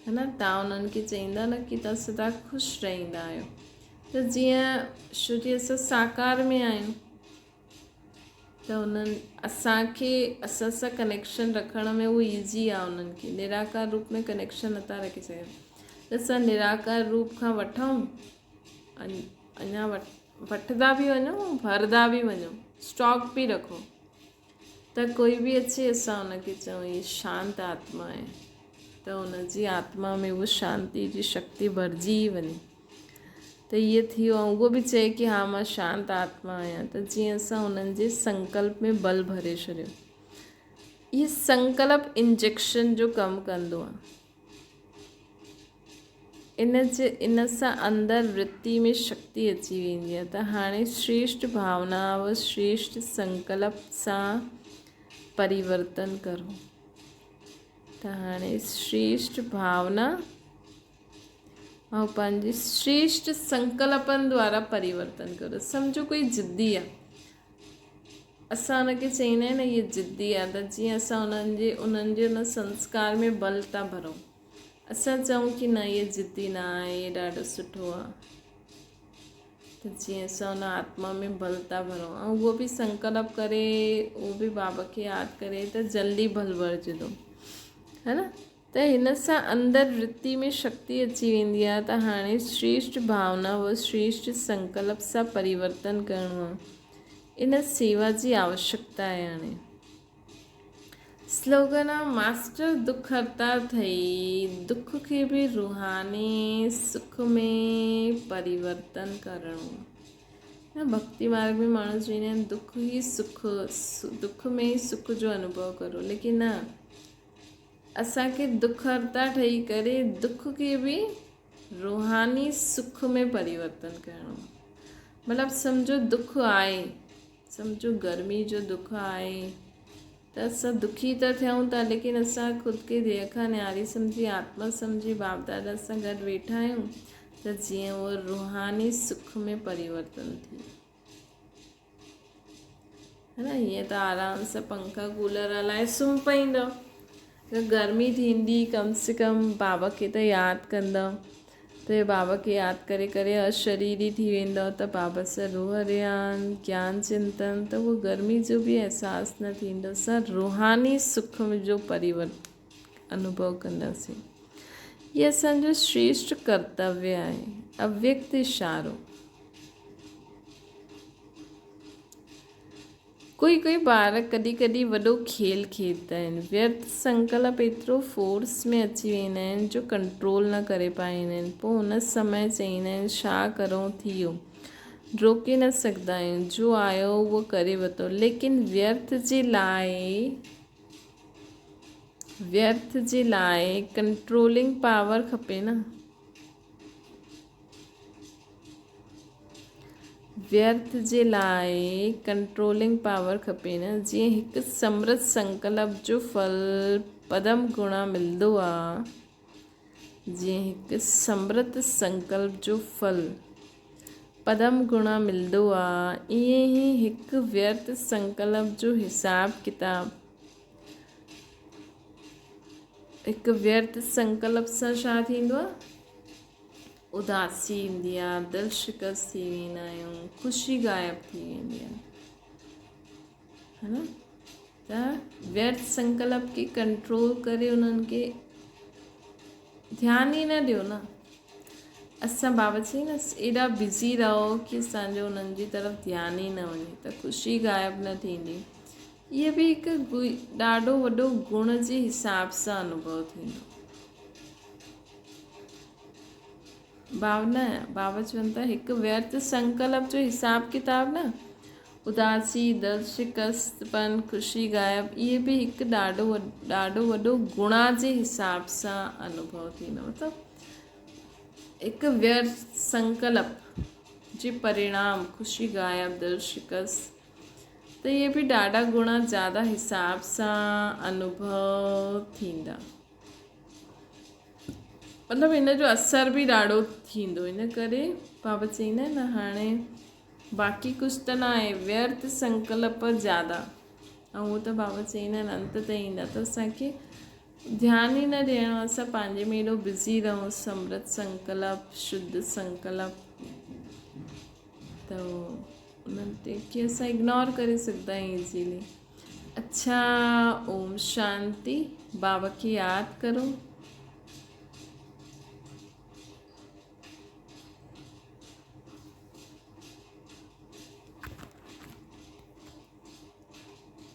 ها نه تان انهن کي چئيندا نه ڪي تان سدا خوش رهندا آهيو ته جيئن شو جي اسان ساڪار ۾ آهيون ته انهن اسانکي اسان سان ڪنيڪشن رکڻ ۾ اهو ايزي آهي انهن کي نراڪار روپ ۾ ڪنيڪشن نٿا رکي سگهن ته اسان نراڪار روپ کان وٺون اڃا وٺندا به وڃون ڀردا به وڃون اسٽاڪ به رکو ته ڪوئي به اچي اسان ان کي چئون هي شانت آتما آهي ته ان جي آتما ۾ اها شانتي جي شڪتي ڀرجي ئي وڃي ته اهي ٿي ويو ۽ اهو به چئي ڪي ها مان شانت آتما آهيان ته جيئن اسان انهن جي سنڪلپ ۾ بل ڀري ڇڏيو. اهي سنڪلپ انجيڪشن جو ڪم ڪندو آهي. ان جي ان سان اندر ورتي ۾ شڪتي اچي ويندي آهي ته هاڻي شريشٽ ڀاونا و شريشٽ سنڪلپ سان پريورتن ڪرو ته هاڻي شريشٽ ڀاونا ۽ پنهنجي شريشٽ سنڪلپن دوارا پريورتن ڪرو. سمجهو ڪوئي ضدي آهي اسان ان کي چئيندا آهيون نه اهي ضدي آهي ته جيئن اسان انهن جي انهن جي ان سنسڪار ۾ بل ٿا ڀرون اسان چئون ڪي نه اهي ضدي نه آهي اهي ڏاڍو سٺو آهي ته جيئن اسان ان آتما ۾ بل ٿا ڀرون ۽ اهو به سنڪلپ ڪري اهو به بابا کي ياد ڪري ته جلدي بل ڀرجندو هي نه ته هن سان اندر ورتي ۾ شڪتي اچي ويندي آهي ته هاڻي شريشٽ ڀاونا و شريشٽ سنڪلپ سان پريورتن ڪرڻو آهي. ان سيوا جي آوشڪتا آهي هاڻي. سلوگن آ ماسٽر دک هرتا ٿئي دک کي به روحاني سک ۾ پريورتن ڪرڻو آهي. نه ڀڳتي مارگ ۾ ماڻهو چوندا آهن دک ئي سک دک ۾ ئي سک جو انوڀو ڪرو ليڪن نه اسان کي دک هرتا ٺهي ڪري دک کي به روحاني سک ۾ پريورتن ڪرڻو. مطلب سمجهو دک آهي، سمجهو گرمي جو دک آهي ته اسان دکي ته ٿيون ٿا ليڪن اسان خود کي ديهه کان نياري سمجهي آتما سمجهي باپ دادا سان گڏ ويٺا آهيون ته جيئن اهو روحاني سک ۾ پريورتن ٿئي. ها نه ائين ته آرام سان پنکا ڪولر هلائي سمهي پئيندو ته گرمي ٿيندي ڪم سي ڪم بابا کي ته ياد ڪندو ته بابا کي ياد ڪري ڪري اشريري ٿي ويندو ته بابا سان روح ريان گيان چنتن ته اهو گرمي جو به احساس نه ٿيندو اسان روحاني سک جو پريورتن انوڀو ڪنداسين هي اسان جو شريشٽ ڪرتويه آهي اويڪت اشارو ڪوئي ڪوئي ٻار ڪڏهن ڪڏهن وڏو کيل کيڏندا آهن. ويرٿ سنڪلپ ايترو فورس ۾ اچي ويندا آهن جو ڪنٽرول نه ڪري پائيندا آهن. پوء ان سمي چئيندا آهن ڇا ڪرون ٿي ويو. روڪي نه سگهندا آهيون. جو آيو اهو ڪري ورتو. ليڪن ويرٿ جي لاء ويرٿ جي لاء ڪنٽرولنگ پاور کپي نه. ويرٿ جي لاء ڪنٽرولنگ پاور کپي نه جيئن هڪ سمرت سنڪلپ جو ڦل پدم گڻا ملندو آ جيئن هڪ سمرت سنڪلپ جو ڦل پدم گڻا ملندو آ ائين ئي هڪ ويرٿ سنڪلپ جو حساب ڪتاب هڪ ويرٿ سنڪلپ سان ڇا ٿيندو آ؟ اداسي ايندي آ، دل شڪست ٿي ويندا آهيون، خوشي غائب ٿي ويندي آ، ها نه؟ ته ويرٿ سنڪلپ کي ڪنٽرول ڪري انهن کي ڌيان ئي نه ڏيو نه. اسان بابا چئي نه ايڏا بزي رهو ڪي اسان جو انهن جي طرف ڌيان ئي نه وڃي ته خوشي غائب نه ٿيندي. اهي به هڪ ڏاڍو وڏو گڻ جي حساب سان انوڀو ٿيندو. ڀاونا، بابا چون ٿا هڪ ويرٿ سنڪلپ جو حساب ڪتاب نه، اداسي، درد، شڪست پن، خوشي غائب، اهي به هڪ ڏاڍو ڏاڍو وڏو گڻا جي حساب سان انوڀو ٿيندو. مطلب هڪ ويرٿ سنڪلپ جي پرڻام خوشي غائب، درد، شڪست، ته اهي به ڏاڍا گڻا زياده حساب سان انوڀو ٿيندا. مطلب ان جو اثر به ڏاڍو ٿيندو. ان ڪري بابا چئيندا آهن نه هاڻي باقي ڪجهه ته نه آهي، ويرٿ سنڪلپ زياده، ۽ هو ته بابا چئيندا آهن انت تائين ايندا، ته اسانکي ڌيان ئي نه ڏيڻو، اسان پنهنجي ۾ ايڏو بزي رهون، سمرت سنڪلپ، شڌ سنڪلپ، ته انهن تي کي اسان اگنور ڪري سگهندا آهيون ايزيلي. اڇا اوم شانتي. بابا کي ياد ڪرو.